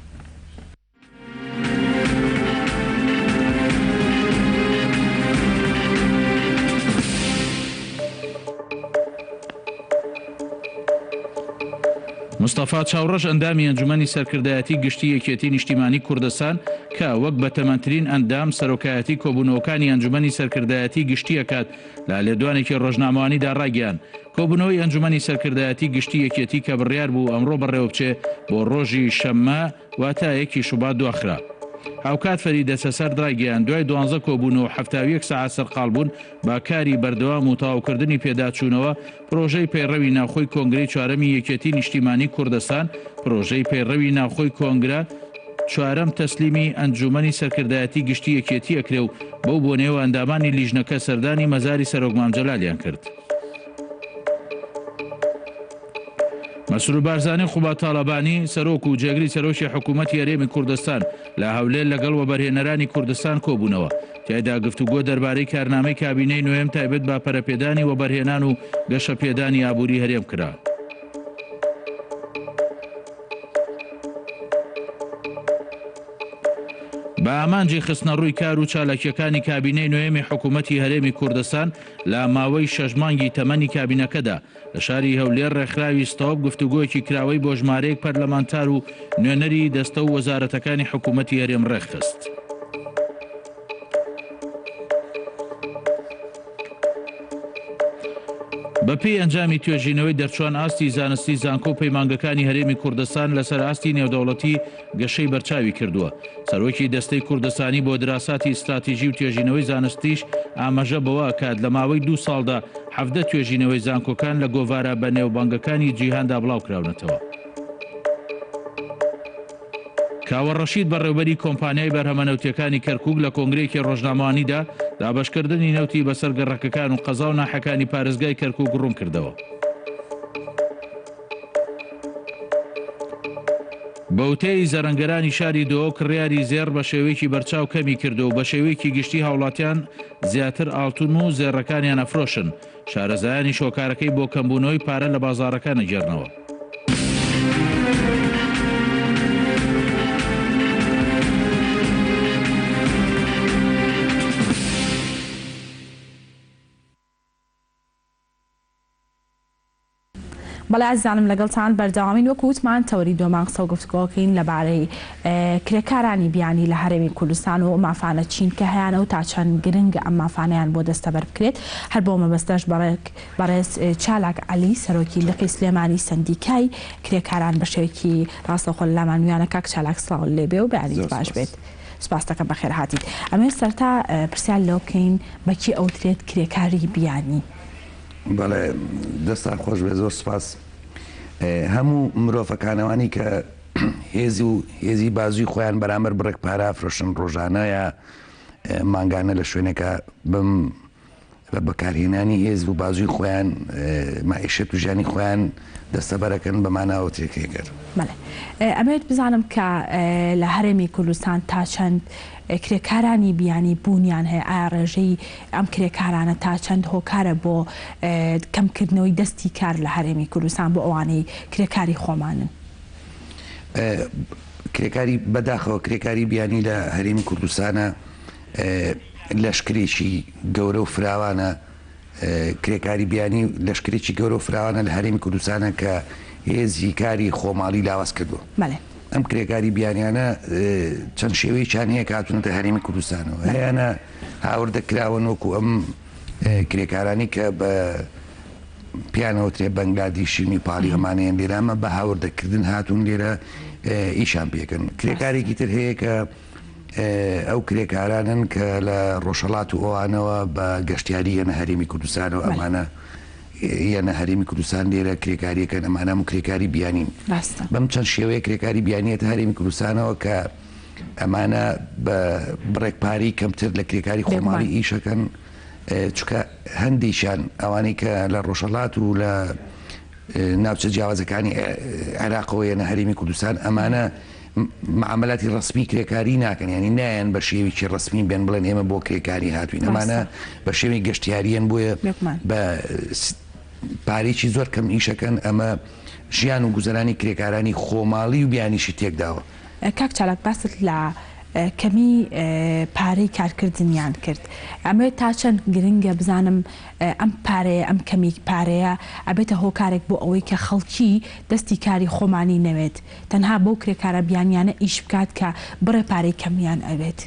C: مستەفا چاوڕەش ئەندامی ئەنجومەنی سەرکردایەتی گشتی یەکێتی نیشتیمانی کوردستان کە وەک بەتەمەنترین ئەندام سەرۆکایەتی کۆبوونەوەکانی ئەنجومەنی سەرکردایەتی گشتی ئەکات لە لێدوانێکی ڕۆژنامەوانیدا ڕایگەیاند کۆبوونەوەی ئەنجومەنی سەرکردایەتی گشتی یەکێتی کە بڕیار بوو ئەمڕۆ بەڕێوەبچێ بۆ ڕۆژی شەممە واتە یەکی شوبات دواخرا. هاوکات فەریدە سەسەرد ڕایگەیاند، دوای دوانزە کۆبوونەوە و 71 سەعات سەرقاڵبوون بە کاری بەردەوام و تەواوکردنی پێداچوونەوە پرۆژەی پەیڕەوی ناوخۆی کۆنگرەی چوارەمی یەکێتی نیشتیمانی کوردستان پرۆژەی پەیڕەوی ناوخۆی کۆنگرە چوارەم تەسلیمی ئەنجوومەنی سەرکردایەتی گشتی یەکێتی ئەکرێ و بەو بۆنەیەوە ئەندامانی لیژنەکە سەردانی مەزاری سەرۆک مام جەلالیان کرد. مەسرور بارزانی و قوباد تاڵەبانی، سەرۆک و جێگری سەرۆکی حکوومەتی هەرێمی کوردستان لە هەولێر لەگەڵ وەبەرهێنەرانی کوردستان کۆبوونەوە. تیایدا گفتوگۆ دەربارەی کارنامەی کابینەی نۆیەم تایبەت بە پەرەپێدانی وەبەرهێنان و گەشەپێدانی ئابووری هەرێم کرا. بە ئامانجی خستنەڕووی کار و چالاکییەکانی کابینەی نۆیەمی حکوومەتی هەرێمی کوردستان لە ماوەی شەش مانگی تەمەنی کابینەکەدا، لە شاری هەولێر ڕێکخراوی ستۆپ گفتوگۆیەکی کراوەی بۆ ژمارەیەک پەرلەمانتار و نوێنەری دەستە و وەزارەتەکانی حکوومەتی هەرێم ڕێکخست. بەپێی ئەنجامی توێژینەوەی دەرچوان ئاستی زانستی زانکۆ و پەیمانگەکانی هەرێمی کوردستان لەسەر ئاستی نێودەوڵەتی گەشەی بەرچاوی کردووە. سەرۆکی دەستەی کوردستانی بۆ دراساتی ستراتیژی و توێژینەوەی زانستیش ئاماژە بەوە ئەکات لە ماوەی دوو ساڵدا 17 توێژینەوەی زانکۆکان لە گۆڤارە بەنێوبانگەکانی جیهاندا بڵاوکراونەتەوە. کاوە ڕەشید بەڕێوبەری کۆمپانیای بەرهەمە نەوتیەکانی کەرکوک لە کۆنگرەیەکی ڕۆژنامەوانیدا دابەشکردنی نەوتی بەسەر گەڕەکەکان و قەزا و ناحیەکانی پارێزگای کەرکوک ڕوونکردەوە. بەوتەی زەرەنگەرانی شاری دهۆک کڕیاری زێڕ بە شێوەیەکی بەرچاو کەمی کردووە و بە شێوەیەکی گشتی هاوڵاتیان زیاتر ئاڵتون و زێڕەکانیان ئەفرۆشن، شارەزایانیش هۆکارەکەی بۆ کەمبوونەوەی پارە لە بازاڕەکان ئەگێڕنەوە.
A: بەڵێ ئازیزانم لەگەڵتان بەردەوامین وەکو وتمان تەوەری دووەمان قسە و گفتوگۆکەین لەبارەی کرێکارانی بیانی لە هەرێمی کوردستان و ئەو مافانە چین کە هەیانە و تا چەند گرنگە ئەم مافانەیان بۆ دەستەبەر بکرێت هەر بۆ مەبەستەش بەڕێز چالاک عەلی سەرۆکی لقی سلێمانی سەندیکای کرێکاران بە شێوەیەکی ڕاستەوخۆ لە لامان میوانە کاک چالاک سڵاو لێ بێ و بەیانیت باش بێت سوپاست دەکەم بەخێر هاتیت ئەمەوێت سەرەتا پرسیار لەوە بکەین بە کێ ئەوترێت کرێکاری بیانی؟
D: بەڵێ دەستان خۆش بێت زۆر سوپاس. هەموو مرۆڤەکانەوانی کە هێز و هێزی بازوی خۆیان بەرامبەر بڕێک پارە ئەفرۆشن ڕۆژانە یا مانگانە لە شوێنێکە بم بە بەکارهێنانی هێز و بازوی خۆیان مەعیشەت و ژیانی خۆیان دەستەبەرەکەن بە ماناوە تێکەکەر.
A: بەڵێ ئەمەوێت بزانم کە لە هەرێمی کوردستان تا چەند کرێکارانی بیانی بوونیان هەیە، ئایا ڕێژەی ئەم کرێکارانە تا چەند هۆکارە بۆ کەمکردنەوەی دەستی کار لە هەرێمی کوردستان بۆ ئەوانەی کرێکاری خۆمانن؟
D: کرێکاری بەداخەوە کرێکاری بیانی لە هەرێمی کوردستانە لەشکرێکی گەورە و فراوانە، کرێکاری بیانی لەشکرێکی گەورە و فراوانە لە هەرێمی کوردستانە کە هێزی کاری خۆماڵی لاواز کردووە.
A: بەڵێ.
D: ئەم کرێکاری بیانیانە چەند شێوەیەکیان هەیە کە هاتوونەتە هەرێمی کوردستانەوە. هەیانە هاوردە کراون وەکو ئەم کرێکارانی کە بە پێیان ئەوترێ بەنگلادیشی و نیپاڵی ئەمانەیان لێرە ئەمە بە هاوردەکردن هاتوون لێرە ئیشان پێکەن. کرێکارێکی تر هەیە کە ئەو کرێکارانەن کە لە ڕۆژهەڵات و ئەوانەوە بە گەشتیاری یەنە هەرێمی کوردستانەوە ئەمانە یەنە هەرێمی کوردستان لێرە کرێکاریەکەن ئەمانە هەموو کرێکاری بیانین. بەم چەند شێوەیە کرێکاری بیانیەتە هەرێمی کوردستانەوە کە ئەمانە بە بڕێک پارەی کەمتر لە کرێکاری خۆماڵی ئیشەکەن چونکە هەندێکیان ئەوانەی کە لە ڕۆژهەڵات و لە ناوچە جیاوازەکانی عێراقەوە یەنە هەرێمی کوردستان ئەمانە معاملاتی ڕەسمی کرێکاری ناکەن ینی نایەن بە شێوێکی ڕەسمی بێن بڵێن ئێمە بۆ کرێکاری هاتوین ئەمانە بە شێوەی گەشتیاریەن بۆیە بە پارێکی زۆر کەم ئیشەکەن ئەمە ژیان و گوزەرانی کرێکارانی خۆماڵی و بیانیشی تێکداوە.
A: کاک چالاک باست لە کەمی پارەی کارکردنیان کرد ئەمەوێت تا چەند گرنگە بزانم ئەم پارەیە ئەم کەمی پارەیە ئەبێتە هۆکارێک بۆ ئەوەی کە خەڵکی دەستی کاری خۆمانی نەوێت تەنها بەو کرێکارە بیانیانە ئیش بکات کە بڕێ پارەی کەمیان ئەوێت.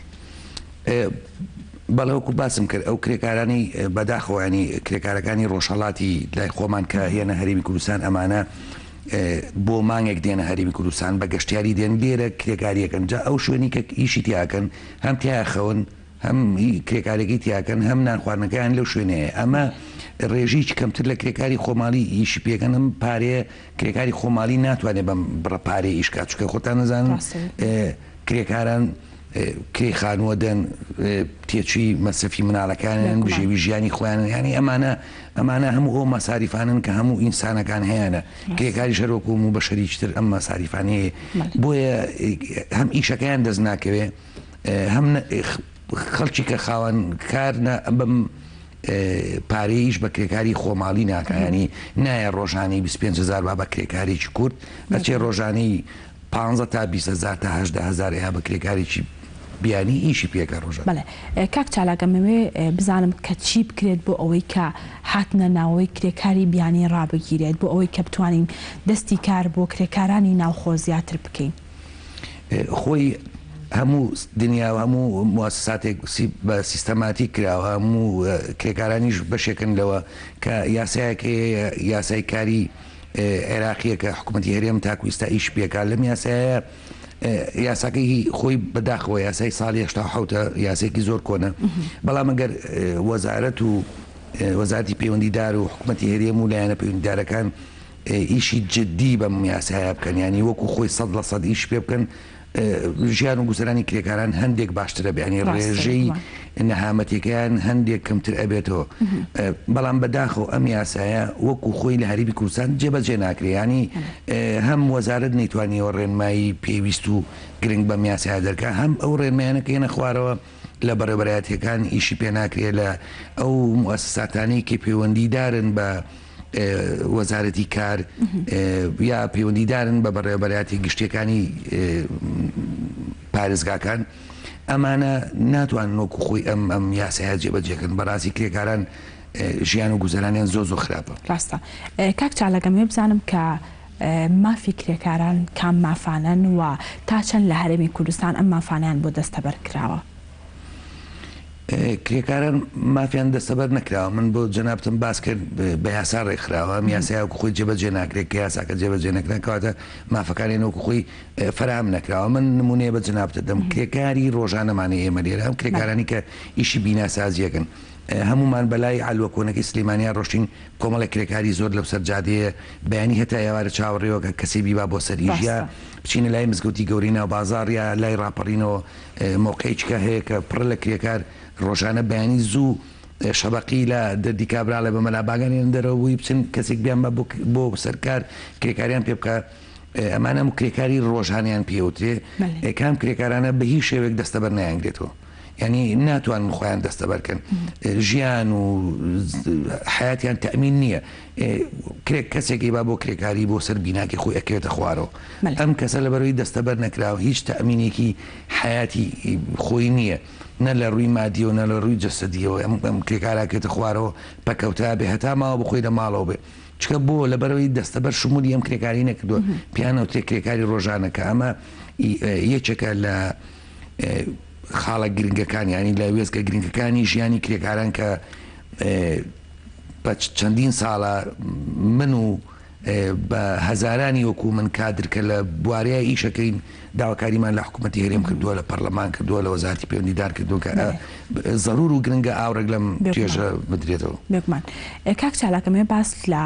D: بەڵێ وەکو باسم کرد ئەو کرێکارانەی بەداخەوە ینی کرێکارەکانی ڕۆژهەڵاتی لای خۆمان کە یەنە هەرێمی کوردستان ئەمانە بۆ مانگێک دێنە هەرێمی کوردستان بە گەشتیاری دێن لێرە کرێکاریەکەن جا ئەو شوێنی کە ئیشی تیاکەن هەم تیا خەون هەم کرێکارەکەی تیاکەن هەم نان خواردنەکەیان لەو شوێنەیە ئەمە ڕێژەیەکی کەمتر لە کرێکاری خۆماڵی ئیشی پێکەن ئەم پارەیە کرێکاری خۆماڵی ناتوانێت بەم بڕە پارەی ئیش کات چونکە خۆتان نەزانن کرێکاران کرێی خانووە دەن تێچووی مەسرەفی مناڵەکانیان بژێوی ژیانی خۆیانن یانی ئەمانە ئەمانە هەموو ئەو مەساریفانن کە هەموو ئینسانەکان هەیانە کرێکاریش هەر وەکو هەموو بەشەریکی تر ئەم مەساریفانەیە بۆیە هەم ئیشەکەیان دەست ناکەوێ هەم خەڵکی کە خاوەن کار بەم پارەی ئیش بە کرێکاری خۆماڵی ناکا ینی نایە ڕۆژانەی 25 هزار با بە کرێکارێکی کورد ئەچێ ڕۆژانەی پانزە تا 20 هزار تا 18 هزار ئەیا بە کرێکارێکی بیانی ئیشی پێکا ڕۆژانە.
A: بەڵێ کاک چالاک ئەمەوێ بزانم کە چی بکرێت بۆ ئەوەی کە هاتنە ناوەوەی کرێکاری بیانی ڕابگیرێت بۆ ئەوەی کە بتوانین دەستی کار بۆ کرێکارانی ناوخۆ زیاتر بکەین؟
D: خۆی هەموو دنیا و هەموو موسساتێک بە سیستەماتیک کراوە هەموو کرێکارانیش بەشێکن لەوە کە یاسایەک هەیە یاسای کاری عێراقیە کە حکوومەتی هەرێم تاکو ئیستا ئیش پێکا لەم یاسایە یاساکەی خۆی بەداخەوە یاسای ساڵی 87 یاسێکی زۆر کۆنە بەڵام ئەگەر وەزارەت و وەزارەتی پەیوەندیدار و حکوومەتی هەرێم و لایەنە پەیوەندیدارەکان ئیشی جدی بەم یاسایە بکەن یانی وەکو خۆی 100% ئیش پێ بکەن ژیان و گوزەرانی کرێکاران هەندێک باشترە بێ ینی ڕێژەی نەهامەتیەکەیان هەندێک کەمتر ئەبێتەوە بەڵام بەداخەوە ئەم یاسایە وەکو خۆی لە هەرێمی کوردستان جێبەجێ ناکرێ ینی هەم وەزارەت نەیتوانیەوە ڕێنمایی پێویست و گرنگ بەم یاسایە دەرکا هەم ئەو ڕێنمایانە کە یەنە خوارەوە لە بەڕێوەبەرایەتیەکان ئیشی پێ ناکرێ لە ئەو موئەسەساتانەی کە پەیوەندیدارن بە وەزارەتی کار یا پەیوەندیدارن بە بەڕێوەبەرایەتی گشتیەکانی پارێزگاکان ئەمانە ناتوانن وەکو خۆی ئەم ئەم یاسایە جێبەجێکەن بەڕاستی کرێکاران ژیان و گوزەرانیان زۆر زۆر خراپە.
A: ڕاستە کاک چالاک ئەمەوێ بزانم کە مافی کرێکاران کام مافانەن و تا چەند لە هەرێمی کوردستان ئەم مافانەیان بۆ دەستەبەر کراوە؟
D: کرێکاران مافیان دەستەبەر نەکراوە من بۆ جەنابتم باس کرد بە یاسا ڕێکخراوە ئەم یاسایە وەکو خۆی جێبەجێ ناکرێت کە یاساکە جێبەجێ نەکرا کەواتە مافەکانیان وەکو خۆی فەراهەم نەکراوە من نمونەیە بە جەنابت دەدەم کرێکاری ڕۆژانەمانەی ئێمە لێرە ئەم کرێکارانی کە ئیشی بیناسازیەکەن هەمومان بەلای عەلوە کۆنەکەی سلێمانیا ڕۆشتین کۆمەڵێک کرێکاری زۆر لەو سەر جادەیە بەیانی هەتا ئێوارە چاوەڕێوە کە کەسێ بیبا بۆ سەر ئیش یا بچینە لای مزگەوتی گەورەی ناو بازاڕ یا لای ڕاپەڕینەوە مەوقعێکیکە هەیە کە پڕە لە کرێکار ڕۆژانە بەیانی زوو شەبەقی لە دەردی کابراڵێ بە مەلا باگانیان دەرەوە بووی بچن کەسێک بیان بە بۆ سەرکار کرێکاریان پێ بکە ئەمانە هەموو کرێکاری ڕۆژانیان پێوترێ کام کرێکارانە بە هیچ شێوەیەک دەستەبەر نایانگرێتەوە یعنی ناتوانن خۆیان دەستەبەرکەن ژیان و حیاتیان تەمین نییە کرێک کەسێکی با بۆ کرێکاری بۆ سەر بیناکی خۆی ئەکەوێتە خوارەوە ئەم کەسە لەبەرەوەی دەستەبەر نەکراوە هیچ تەئمینێکی حەیاتی خۆی نییە نە لە ڕووی مادیەوە نە لە ڕووی جەسەدیەوە ئەم ئەم کرێکارە ئەکەوێتە خوارەوە پەکەوتە بێ هەتا ماوە بخۆی لە ماڵەوە بێ چکە بۆ لەبەرەوەی دەستەبەر شمولی ئەم کرێکاری نەکردووە پێیان ئەوترێ کرێکاری ڕۆژانە کە ئەمە یەکێکە لە خاڵە گرنگەکان یانی لە وێستگە گرنگەکانی ژیانی کرێکاران کە. بە چەندین ساڵە من و بە هەزارانی وەکو من کادر کە لە بوارەیە ئیشەکەین داواکاریمان لە حکوومەتی هەرێم کردووە لە پەرلەمان کردووە لە وەزارەتی پەیوەندیدار کردووە کە زەرور و گرنگە ئاوڕێک لەم توێژە بدرێتەوە.
A: بێگومان کاک چالاک ئەمەوێ باس لە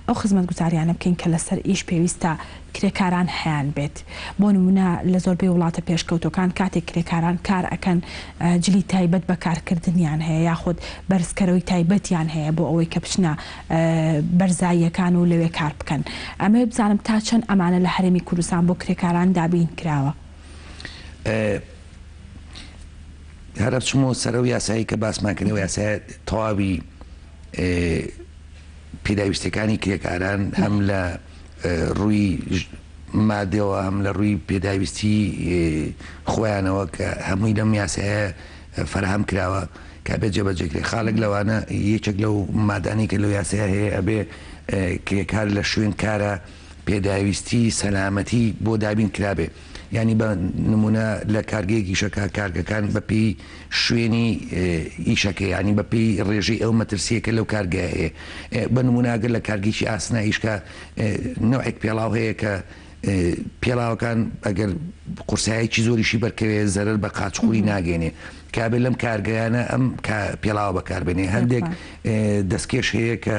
A: ئەو خزمەتگوزاریانە بکەین کە لەسەر ئیش پێویستە کرێکاران هەیان بێت بۆ نمونە لە زۆربەی وڵاتە پێشکەوتوەکان کاتێک کرێکاران کار ئەکەن جلی تایبەت بە کارکردنیان هەیە یاخود بەرزکەرەوەی تایبەتیان هەیە بۆ ئەوەی کە بچنە بەرزاییەکان و لەوێ کار بکەن ئەمەوێ بزانم تا چەند ئەمانە لە هەرێمی کوردستان بۆ کرێکاران دابین کراوە؟
D: هەر ئەچمەوە سەر ئەو یاسایەی کە باسمان کرد ئەو یاسایە تەواوی پێداویستیەکانی کرێکاران هەم لە ڕووی مادەوە هەم لە ڕووی پێداویستی خۆیانەوە کە هەمووی لەم یاسایە فەراهەم کراوە کە ئەبێ جێبەجێ کرێ خاڵێک لەوانە یەکێک لەو مادانەی کە لەو یاسایە هەیە ئەبێ کرێکار لە شوێن کارە پێداویستی سەلامەتی بۆ دابین کرابێ یانی بە نمونە لە کارگەیەک ئیشەکە کارگەکان بە پێی شوێنی ئیشەکە یانی بە پێی ڕێژەی ئەو مەترسیە کە لەو کارگەیە هەیە بە نمونە ئەگەر لە کارگەیەکی ئاسنا ئیشکا نەوعێک پێڵاو هەیە کە پێڵاوەکان ئەگەر قورسایەکی زۆریشی بەرکەوێ زەرەر بە قاچقوری ناگەێنێ کابێ لەم کارگەیانە ئەم پێڵاوە بەکاربێنێ هەندێک دەستکێش هەیە کە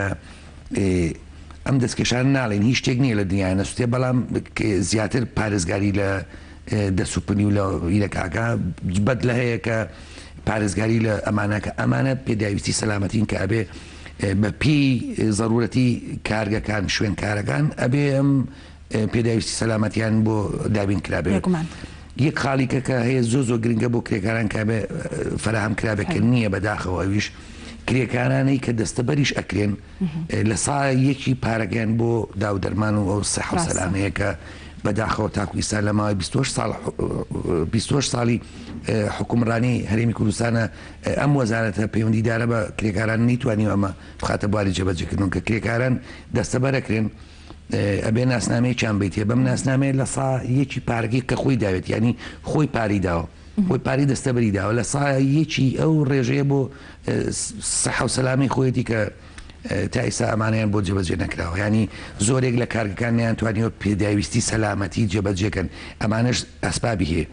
D: ئەم دەستکێشانە ناڵێن هیچ شتێک نییە لە دنیا نەسوتێ بەڵام زیاتر پارێزگاری لە دەست و پنی و لە هیرەکاکە بەدلە هەیە کە پارێزگاری لە ئەمانەکە ئەمانە پێداویستی سەلامەتین کە ئەبێ بە پێی زەرورەتی کارگەکان شوێنکارەکان ئەبێ ئەم پێداویستی سەلامەتیان بۆ دابین کرابێ.
A: بێگومان.
D: یەک خاڵی کە کە هەیە زۆر زۆر گرنگە بۆ کرێکاران کە ئەبێ فەراهەم کرابێ کە نییە بەداخەوە ئەویش کرێکارانەی کە دەستەبەریش ئەکرێن لە سا یەکی پارەکەیان بۆ داو دەرمان و ئەو سەحە و
A: ڕاستە.
D: سەلامەیە کە بەداخەوە تاکو ئیستا لە ماوەی 28 ساڵ 28 ساڵی حکومڕانی هەرێمی کوردستانە ئەم وەزارەتە پەیوەندیدارە بە کرێکاران نەیتوانیوە ئەمە بخاتە بواری جێبەجێکردن کە کرێکاران دەستەبەرەکرێن ئەبێ ناسنامەیەکیان بیتێ بەم ناسنامەیە لە سا یەکی پارەکەی کە خۆی داوێت یانی خۆی پارەی داوە خۆی پارەی دەستەبەری داوە لە سا یەکی ئەو ڕێژەیە بۆ سەحە و سەلامەی خۆیەتی کە تا ئیستا ئەمانەیان بۆ جێبەجێ نەکراوە ینی زۆرێک لە کارگەکان نیان توانیوە پێداویستی سەلامەتی جێبەجێکەن ئەمانەش ئەسبابی هەیە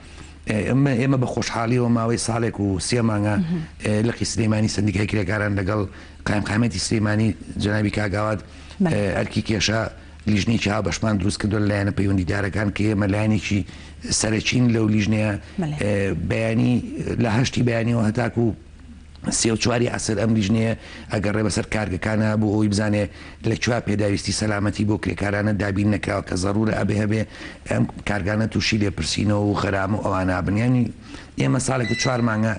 D: ئێمە بە خۆشحاڵیەوە ماوەی ساڵێک و سێ مانگە لقی سلەیمانی سندیکای کرێکاران لەگەڵ قایمقامیەتی سلێمانی جەنابی کاک ئاوات ئەرکی کێشا لیژنەیەکی هاوبەشمان دروست کردوە لە لایەنە پەیوەندیدارەکان کە ئێمە لایەنێکی سەرەکین لەو لیژنەیە بەیانی لە هەشتی بەیانیەوە هەتاکو سێ و چواری عەسر ئەم لیژنەیە ئەگەڕێ بەسەر کارگەکانە بۆ ئەوەی بزانێ لە کوێ پێداویستی سەلامەتی بۆ کرێکارانە دابین نەکراوە کە زەرورە ئەبێ هەبێ ئەم کارگانە تووشی لێپرسینەوە و غەرامە و ئەوانە بن یانی ئێمە ساڵێک و چوار مانگە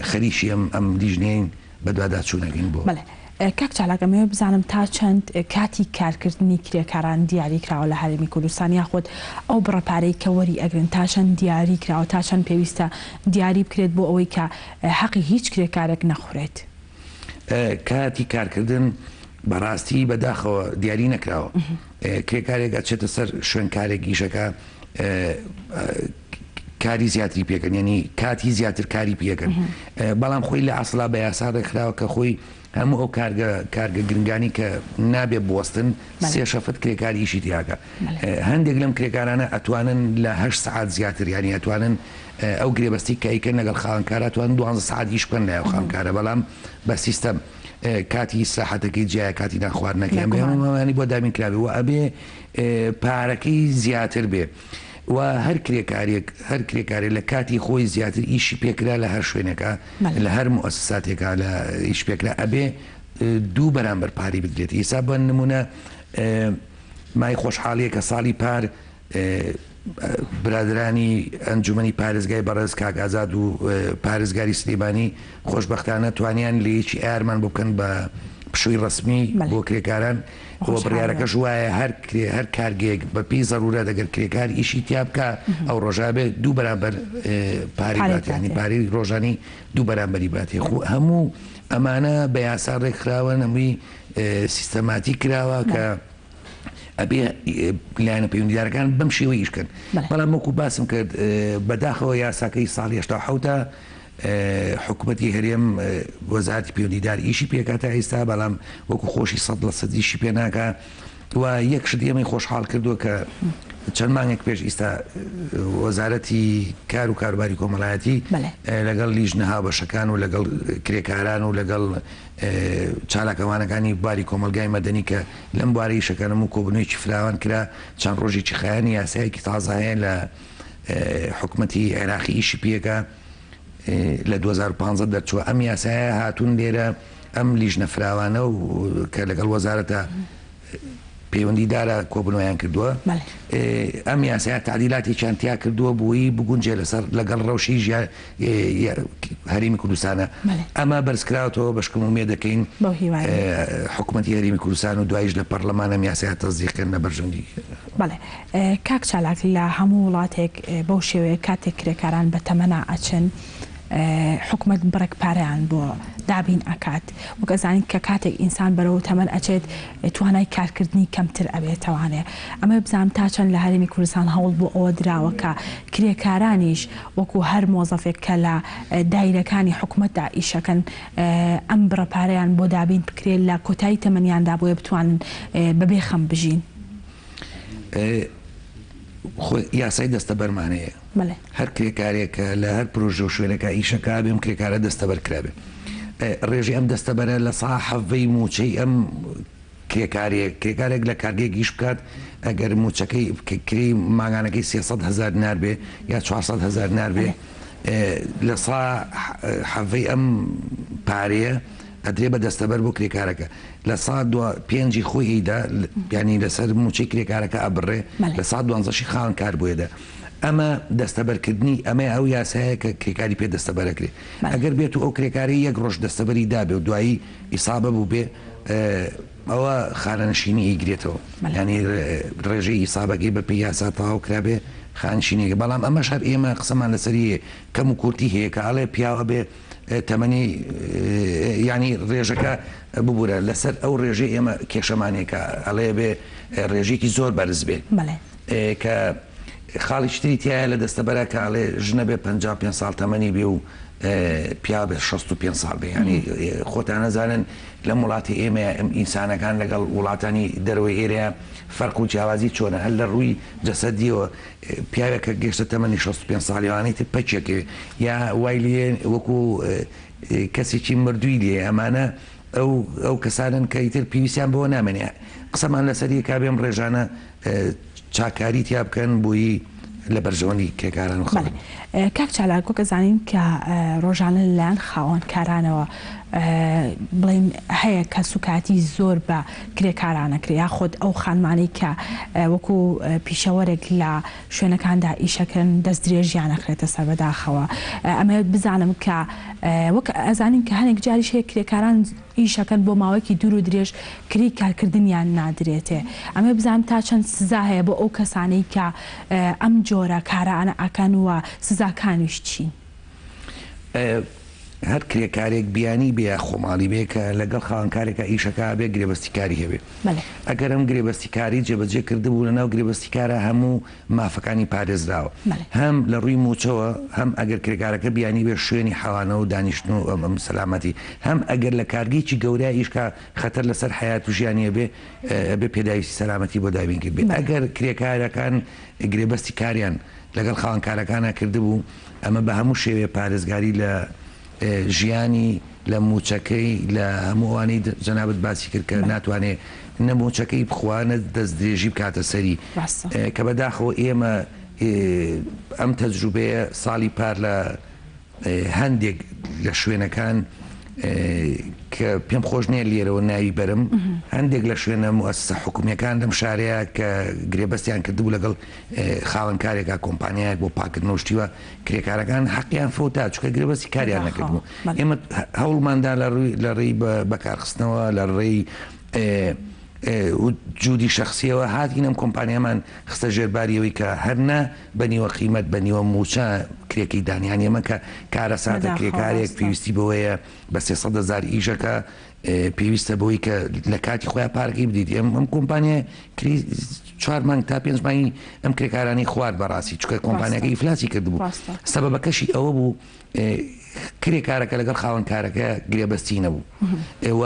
D: خەریکی ئەم ئەم لیژنەیەین بەدواداچوونەکەین بۆ.
A: بەڵێ کاک چالاک ئەمەوێ بزانم تا چەند کاتی کارکردنی کرێکاران دیاری کراوە لە هەرێمی کوردستان یاخود ئەو بڕە پارەی کە وەری ئەگرن تا چەند دیاری کراوە تا چەند پێویستە دیاری بکرێت بۆ ئەوەی کە حەقی هیچ کرێکارێک نەخورێت؟
D: کاتی کارکردن بەڕاستی بەداخەوە دیاری نەکراوە کرێکارێک ئەچێتە سەر شوێنکارێک ئیشەکە کاری زیاتری پێکەن یعنی کاتی زیاتر کاری پێکەن بەڵام خۆی لە ئەسڵا بە یاسا ڕێکخراوە کە خۆی هەموو ئەو کارگە کارگە گرنگانی کە نابێ بوەستن سێ شەفت کرێکاری ئیشی تیاکە هەندێک لەم کرێکارانە ئەتوانن لە هه سعات زیاتر ینی ئەتوانن ئەو گرێبەستی کایکە لەگەڵ خاوەنکارە توان دوانزە سعات ئیش بکەن لای خاوەنکارە بەڵام بە سیستەم کاتی ئیسراحەتەکەی جیایە کاتی نان خواردنەکەی ئەمانی بۆ دابین کرابێ و ئەبێ پارەکەی زیاتر بێ و هەر کرێکارێک هەر کرێکارێک لە کاتی خۆی زیاتر ئیشی پێکرا لە هەر شوێنێکا لە هەر موئەسەساتێکا لە ئیش پێکرا ئەبێ دوو بەرامبەر پارەی بدرێت ئیسا بە نمونە مای خۆشحاڵیە کە ساڵی پار برادرانی ئەنجومەنی پارێزگای بەڕێز کاک ئازاد و پارێزگاری سلێمانی خۆشبەختانە توانیان لە یەکی ئایارمان بۆ بکەن بە پشووی ڕەسمی بۆ کرێکاران و بڕیارەکەش وایە هەر هەر کارگەیەک بە پێی زەرورەت ئەگەر کرێکار ئیشی تیا بکا ئەو ڕۆژە بێ دوو بەرامبەر پارەی بات یانی پارەی ڕۆژانی دوو بەرامبەری باتێ خۆ هەموو ئەمانە بە یاسا ڕێکخراوە هەمووی سیستەماتیک کراوە کە ئەبێ لایەنە پەیوەندیدارەکان بەم شێوەی ئیش بکەن بەڵام وەکو باسم کرد بەداخەوە یاساکەی ساڵی 87. حکومەتی هەرێم وەزارەتی پەیوەندیدار ئیشی پێکا تا ئیستا بەڵام وەکو خۆشی 100% ئیشی پێ ناکا و یەک شت ئێمەی خۆشحاڵ کردووە کە چەند مانگێک پێش ئیستا وەزارەتی کار و کاروباری کۆمەڵایەتی لەگەڵ لیژنە هاوبەشەکان و لەگەڵ کرێکاران و لەگەڵ چالاکەوانەکانی بواری کۆمەڵگای مەدەنی کە لەم بوارە ئیشەکەنم و کۆبوونەوەیەکی فراوان کرا چەند ڕۆژێکی خایەنی یاسایەکی تازە هەیە لە حکومەتی عێراقی ئیشی پێکە لە 2015 دەرچووە ئەم یاسایە هاتوون لێرە ئەم لیژنە فراوانە و کە لەگەڵ وەزارەتە پەیوەندیدارە کۆبوونەوەیان کردووە ئەم یاسایە تعدیلاتێکیان تیا کردووە بۆی بگونجێ لەسەر لەگەڵ ڕەوشی ژیان هەرێمی کوردستانە ئەمە بەرزکراوەتەوە بەشکم ومێ دەکەین حکوومەتی هەرێمی کوردستان و دوایش لە پەرلەمان ئەم یاسایە تەزدیقکردن لە بەرژەوەندی
A: بەڵێ کاک چالاک لە هەموو وڵاتێک بەو شێوەیە کاتێک کرێکاران بە تەمەنا ئەچن حکومەت بڕێک پارەیان بۆ دابین ئەکات وەک ئەزانین کە کاتێک ئینسان بەرەو تەمەن ئەچێت توانای کارکردنی کەمتر ئەبێتەوانێ ئەمەوێ بزانم تا چەند لە هەرێمی کوردستان هەوڵ بۆ ئەوە دراوە کە کرێکارانیش وەکو هەر مۆزەفێک کە لە دایرەکانی حکومەتدا ئیشەکەن ئەم بڕە پارەیان بۆ دابین بکرێت لە کۆتایی تەمەنیاندا بۆیە بتوانن بەبێ خەم بژین.
D: خۆ یاسای دەستەبەرمان هەیە هەر کرێکارێک کە لە هەر پرۆژە و شوێنێکا ئیشەکا بێ ئەم کرێکارە دەستەبەر کرابێ ڕێژەی ئەم دەستەبەرە لە سا حەڤەی مووچەی ئەم کرێکارێک کرێکارێک لە کارگەیەک ئیش بکات ئەگەر مووچەکەی کرێی مانگانەکەی 300 هەزار دینار بێ یا 400 هەزار دینار بێ لە سا حەڤەی ئەم پارەیە ئەدرێ بە دەستەبەر بۆ کرێکارەکە لە سا دو پێنجی خۆی ئەیدا یانی لەسەر مووچەی کرێکارەکە ئەبڕێ لە سا دوانزەشی خاوەن کار بۆیە دە ئەمە دەستەبەرکردنی ئەمەیە ئەو یاسایە کە کرێکاری پێ دەستەبەرەکرێ ئەگەر بێت و ئەو کرێکارەی یەک ڕۆژ دەستەبەری دابێ و دوایی ئیسابە بووبێ ئەوە خانەنشینی ئەیگرێتەوە یانی ڕێژەی ئیسابەکەی بە پێی یاسا تەواو کرابێ خانشینێکە بەڵام ئەمەش هەر ئێمە قسەمان لەسەری کەم و کورتی هەیە کە ئەڵێ پیاو ئەبێ تەمەنی یانی ڕێژەکە ببورە لەسەر ئەو ڕێژەی ئێمە کێشەمان هەیە کە ئەڵێ بێ ڕێژەیەکی زۆر بەرز بێ کە خاڵیکی تری تایە لە دەستەبەرە کە ئەڵێ ژنە بێ 55 ساڵ تەمەنی بێ و پیا بێ 65 ساڵ بێ ینی خۆتان نەزانن لەم وڵاتی ئێمە ئەم ئینسانەکان لەگەڵ وڵاتانی دەرەوەی ئێرەیە فەرق و جیاوازی چۆنە هەر لە ڕووی جەسەدیەوە پیاوێک کە گەشتە تەمەنی 65 ساڵی ئەوانەی تر پەکێکەوێ یا وای لێ وەکو کەسێکی مردووی لێ ئەمانە ئەو ئەو کەسانن کە ئیتر پێویستیان بەوە نامێنێ قسەمان لەسەر یەکا بێم ڕێژانە چاکاری تیا بکەن بۆیی لە بەرژەوەندی کرێکاران و خەڵک.
A: بەڵێ کاک چالاک وەک ئەزانین کە ڕۆژانە لەلایەن خاوەن کارانەوە بڵێین هەیە کە سوکایەتی زۆر بە کرێکاران ئەکرێ یاخود ئەو خانمانەی کە وەکو پیشەوەرێک لە شوێنەکاندا ئیشەکەن دەست درێژیان ئەخرێتە سەر بەداخەوە ئەمەوێت بزانم کە وەک ئەزانین کە هەنێک جاریش هەیە کرێکاران ئیشەکەن بۆ ماوەیەکی دوور و درێژ کرێی کارکردنیان نادرێتێ ئەمەوێت بزانم تا چەند سزا هەیە بۆ ئەو کەسانەی کە ئەم جۆرە کارانە ئەکەن و سزاکانیش چین؟
D: هەر کرێکارێک بیانی بێ یا خۆماڵی بێ کە لەگەڵ خاوەنکارێکا ئیشەکا ئەبێ گرێبەستی کاری هەبێ. ئەگەر ئەم گرێبەستی کاری جێبەجێ کردبوو لەناو گرێبەستی کارا هەموو مافەکانی پارێزراوە هەم لە ڕووی مووچەوە هەم ئەگەر کرێکارەکە بیانی بێ شوێنی حەوانەوە و دانیشتن و ئەم سەلامەتی هەم ئەگەر لە کارگەیەکی گەورە ئیش کا خەتەر لەسەر حەیات و ژیانی ئەبێ ئەبێ پێداویستی سەلامەتی بۆ دابین کردبێ ئەگەر کرێکارەکان گرێبەستی کاریان لەگەڵ خاوەنکارەکانا کردبوو ئەمە بە هەموو شێوەیە پارێزگاری لە ژیانی، لە مووچەکەی، لە هەموو ئەوانەی جەنابت باسی کرد کە ناتوانێ نە مووچەکەی بخوا نە دەستدرێژی بکاتە سەری کە بەداخەوە ئێمە ئەم تەجروبەیە ساڵی پار لە هەندێک لە شوێنەکان کە پێم خۆش نییە لێرەوە ناوی بەرم هەندێک لە شوێنە موئەسەسە حکومییەکان لەم شارەیە کە گرێبەستیان کردبوو لەگەڵ خاوەن کارێکا کۆمپانیایەک بۆ پاکردنەوە شتی وا کرێکارەکان حەقیان فەوتا چونکە گرێبەستی کاریان نەکردبوو ئێمە هەوڵماندا لە ڕووی لە ڕێی بەکارخستنەوە لە ڕێی جودی شخصیەوە هاتین ئەم کۆمپانیامان خستە ژێر باری ئەوەی کە هەر نا بە نیوە قیمەت بە نیوە مووچە کرێکەی دان یانی ئەمە کە کارەساتە کرێکارێک پێویستی بەوەیە بە 300 هەزار ئیشەکە پێویستە بەوەی کە لە کاتی خۆیان پارەکەی بدەیت ئەم ئەم کۆمپانیای کری چوار مانگ تا پێنج مانگی ئەم کرێکارانی خوارد بەڕاستی چونکە کۆمپانیاکە ئیفلاسی کردبوو سەبەبەکەشی ئەوە بوو. کرێکارەکە لەگەڵ خاوەن کارەکە گرێبەستی نەبوو و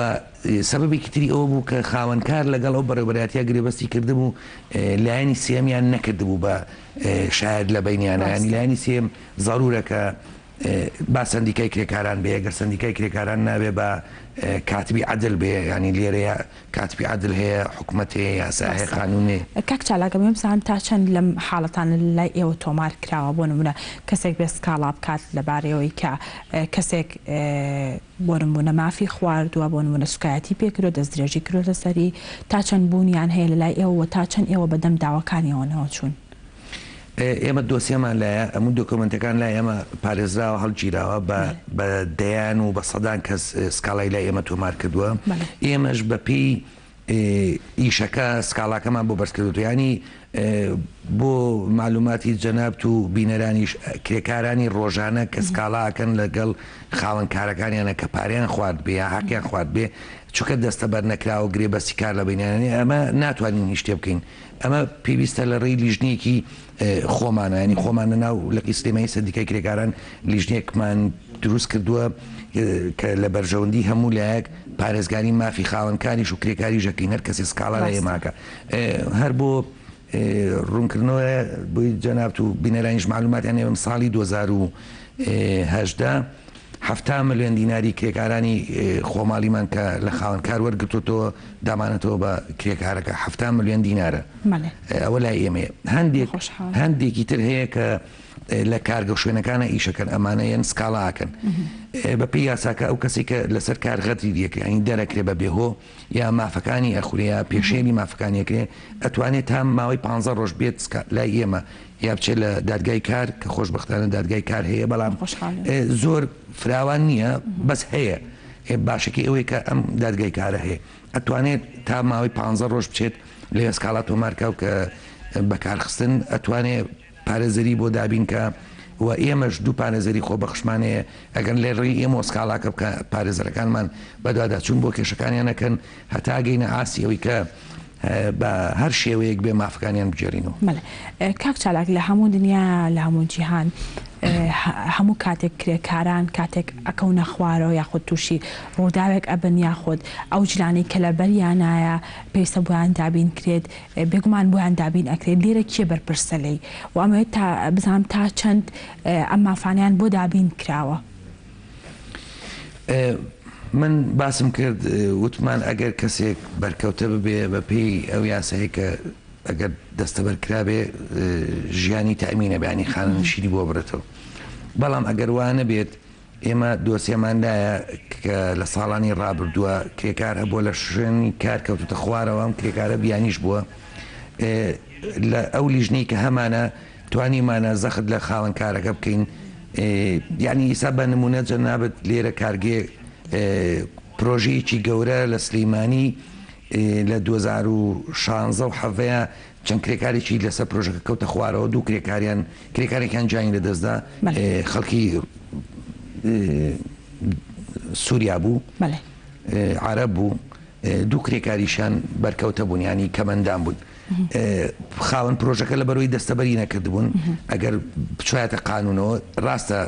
D: سەبەبێکی تری ئەوە بوو کە خاوەن کار لەگەڵ ئەو بەڕێوەبەرایەتیە گرێبەستی کردبوو لایەنی سێیەمیان نەکردبوو بە شایەد لە بەینیانە یانی لایەنی سێیەم زەرورە کە با سەندیکای کرێکاران بێ گەر سەندیکای کرێکاران نابێ با کاتبی عەدل بێ یانی لێرەیە کاتبی عەدل هەیە حکومەت هەیە یاسا هەیە
A: ڕاستە
D: قانون هەیە.
A: کاک چالاک ئەمەوێ بزانم تا چەند لەم حاڵەتانە لە لای ئێوە تۆمار کراوە بۆ نمونە کەسێک بێ سکاڵا بکات لەبارەیەوەی کە کەسێک بۆ نمونە مافی خواردووە بۆ نمونە سوکایەتی پێ کردوە دەستدرێژی کردۆتە سەری تا چەند بوونیان هەیە لە لای ئێوە وە تا چەند ئێوە بەدەم داواکانیەوەنەوە چوون؟
D: ئێمە دۆسیەمان لایە، هەموو دۆکۆمێنتەکان لای ئێمە پارێزراوە، هەڵگیراوە، بە بە دەیان و بە سەدان کەس سکاڵای لای ئێمە تۆمار کردووە، ئێمەش بە پێی ئیشەکە سکاڵاکەمان بۆ بەرز کردووەتەوە. یانی بۆ مەعلوماتی جەنابت و بینەرانیش کرێکارانی ڕۆژانە کە سکاڵا ئەکەن لەگەڵ خاوەن کارەکانیانە کە پارەیان خواردبێ یا حەقیان خواردبێ، چونکە دەستەبەر نەکراوە گرێبەستی کار لە بەینیانە نییە، ئەمە ناتوانین هیچ شتێ بکەین. ئەمە پێویستە لە ڕێی لیژنەیەکی خۆمانە ینی خۆمان لە ناو لقی سلێمانی سەندیکای کرێکاران لیژنەیەکمان دروست کردووە کە لە بەرژەوەندی هەموو لایەک پارێزگاری مافی خاوەنکاریش و کرێکاریش ئەکەین هەر کەسێ سکاڵا لای ئێمە ئەکا هەر بۆ ڕوونکردنەوە بۆی جەنابت و بینەرانیش معلوماتیان هەیە ساڵی 2018 70 ملیۆن دیناری کرێکارانی خۆماڵیمان کە لە خاوەن کار وەرگرتووەتەوە دامانەتەوە بە کرێکارەکە 70 ملیۆن دینارە ئەوە لای ئێمەیە هەندێک هەندێکی تر هەیە کە لە کارگە و شوێنەکانە ئیشەکەن ئەمانە یەن سکاڵا ئەکەن بە پێی یاساکە ئەو کەسێک کە لەسەر کار غەدری لێکرێ یانی دەرەکرێ بە بێهۆ یا مافەکانی ئەخورێ یا پێشێلی مافەکانی ئەکرێ ئەتوانێت تا ماوەی پ ڕۆژ بێت لای ئێمە یا بچێت لە دادگای کار کە خۆشبەختانە دادگای کار هەیە بەڵام زۆر فراوان نییە بەس هەیە باشەکەی ئەوەی کە ئەم دادگای کارە هەیە ئەتوانێت تا ماوەی پ ڕۆژ بچێت لە سکاڵا تۆمارکە و کە بەکارخستن ئەتوانێت پارێزەری بۆ دابین کە و ئێمەش دوو پارێزەری خۆبەخشمان هەیە ئەگەر لە ڕێی ئێمەوە سکاڵاکە بکە پارێزەرەکانمان بەدواداچوون بۆ کێشەکانیان ئەکەن هەتا گەینە ئاستی ئەوەی کە بە هەر شێوەیەک بێ مافەکانیان بگێڕینەوە.
A: بەڵێ کاک چالاک لە هەموو دنیا لە هەموو جیهان هەموو کاتێک کرێکاران کاتێک ئەکەونە خوارەوە یاخود تووشی ڕووداوێک ئەبن یاخود ئەو جلانەی کە لەبەریانایە پێویستە بۆیان دابین کرێت بێگومان بۆیان دابین ئەکرێت لێرە کێ بەرپرسە لێی و ئەمەوێت تا بزانم تا چەند ئەم مافانەیان بۆ دابین کراوە؟
D: من باسم کرد وتمان ئەگەر کەسێک بەرکەوتە ببێ بە پێی ئەو یاسایە کە ئەگەر دەستەبەر کرابێ ژیانی تەئمینە بێ یانی خانەنشینی بۆ بڕێتەوە بەڵام ئەگەر وا نەبێت ئێمە دۆسیەمان لایە کە لە ساڵانی ڕابردووە کرێکار هەبووە لە شوێنی کار کەوتوتە خوارەوە ئەم کرێکارە بیانیش بووە لە ئەو لیژنەی کە هەمانە توانیمانە زەخت لە خاوەن کارەکە بکەین یعنی ئیسا بە نمونە جەنابت لێرە کارگێ پرۆژەیەکی گەورە لە سلیمانی لە 2016 و حەڤەیە چەند کرێکارێکی لەسەر پرۆژەکە کەوتە خوارەوە، دوو کرێکاریان کرێکارێکیان گیانی لەدەستدا، خەڵکی سووریا بوو، عەرەب بوو، دوو کرێکاریشیان بەرکەوتە بوون یانی کەمەندام بوون. خاوەن پرۆژەکە لەبەرەوەی دەستەبەری نەکردبوون، ئەگەر بچوایەتە قانوونەوە ڕاستە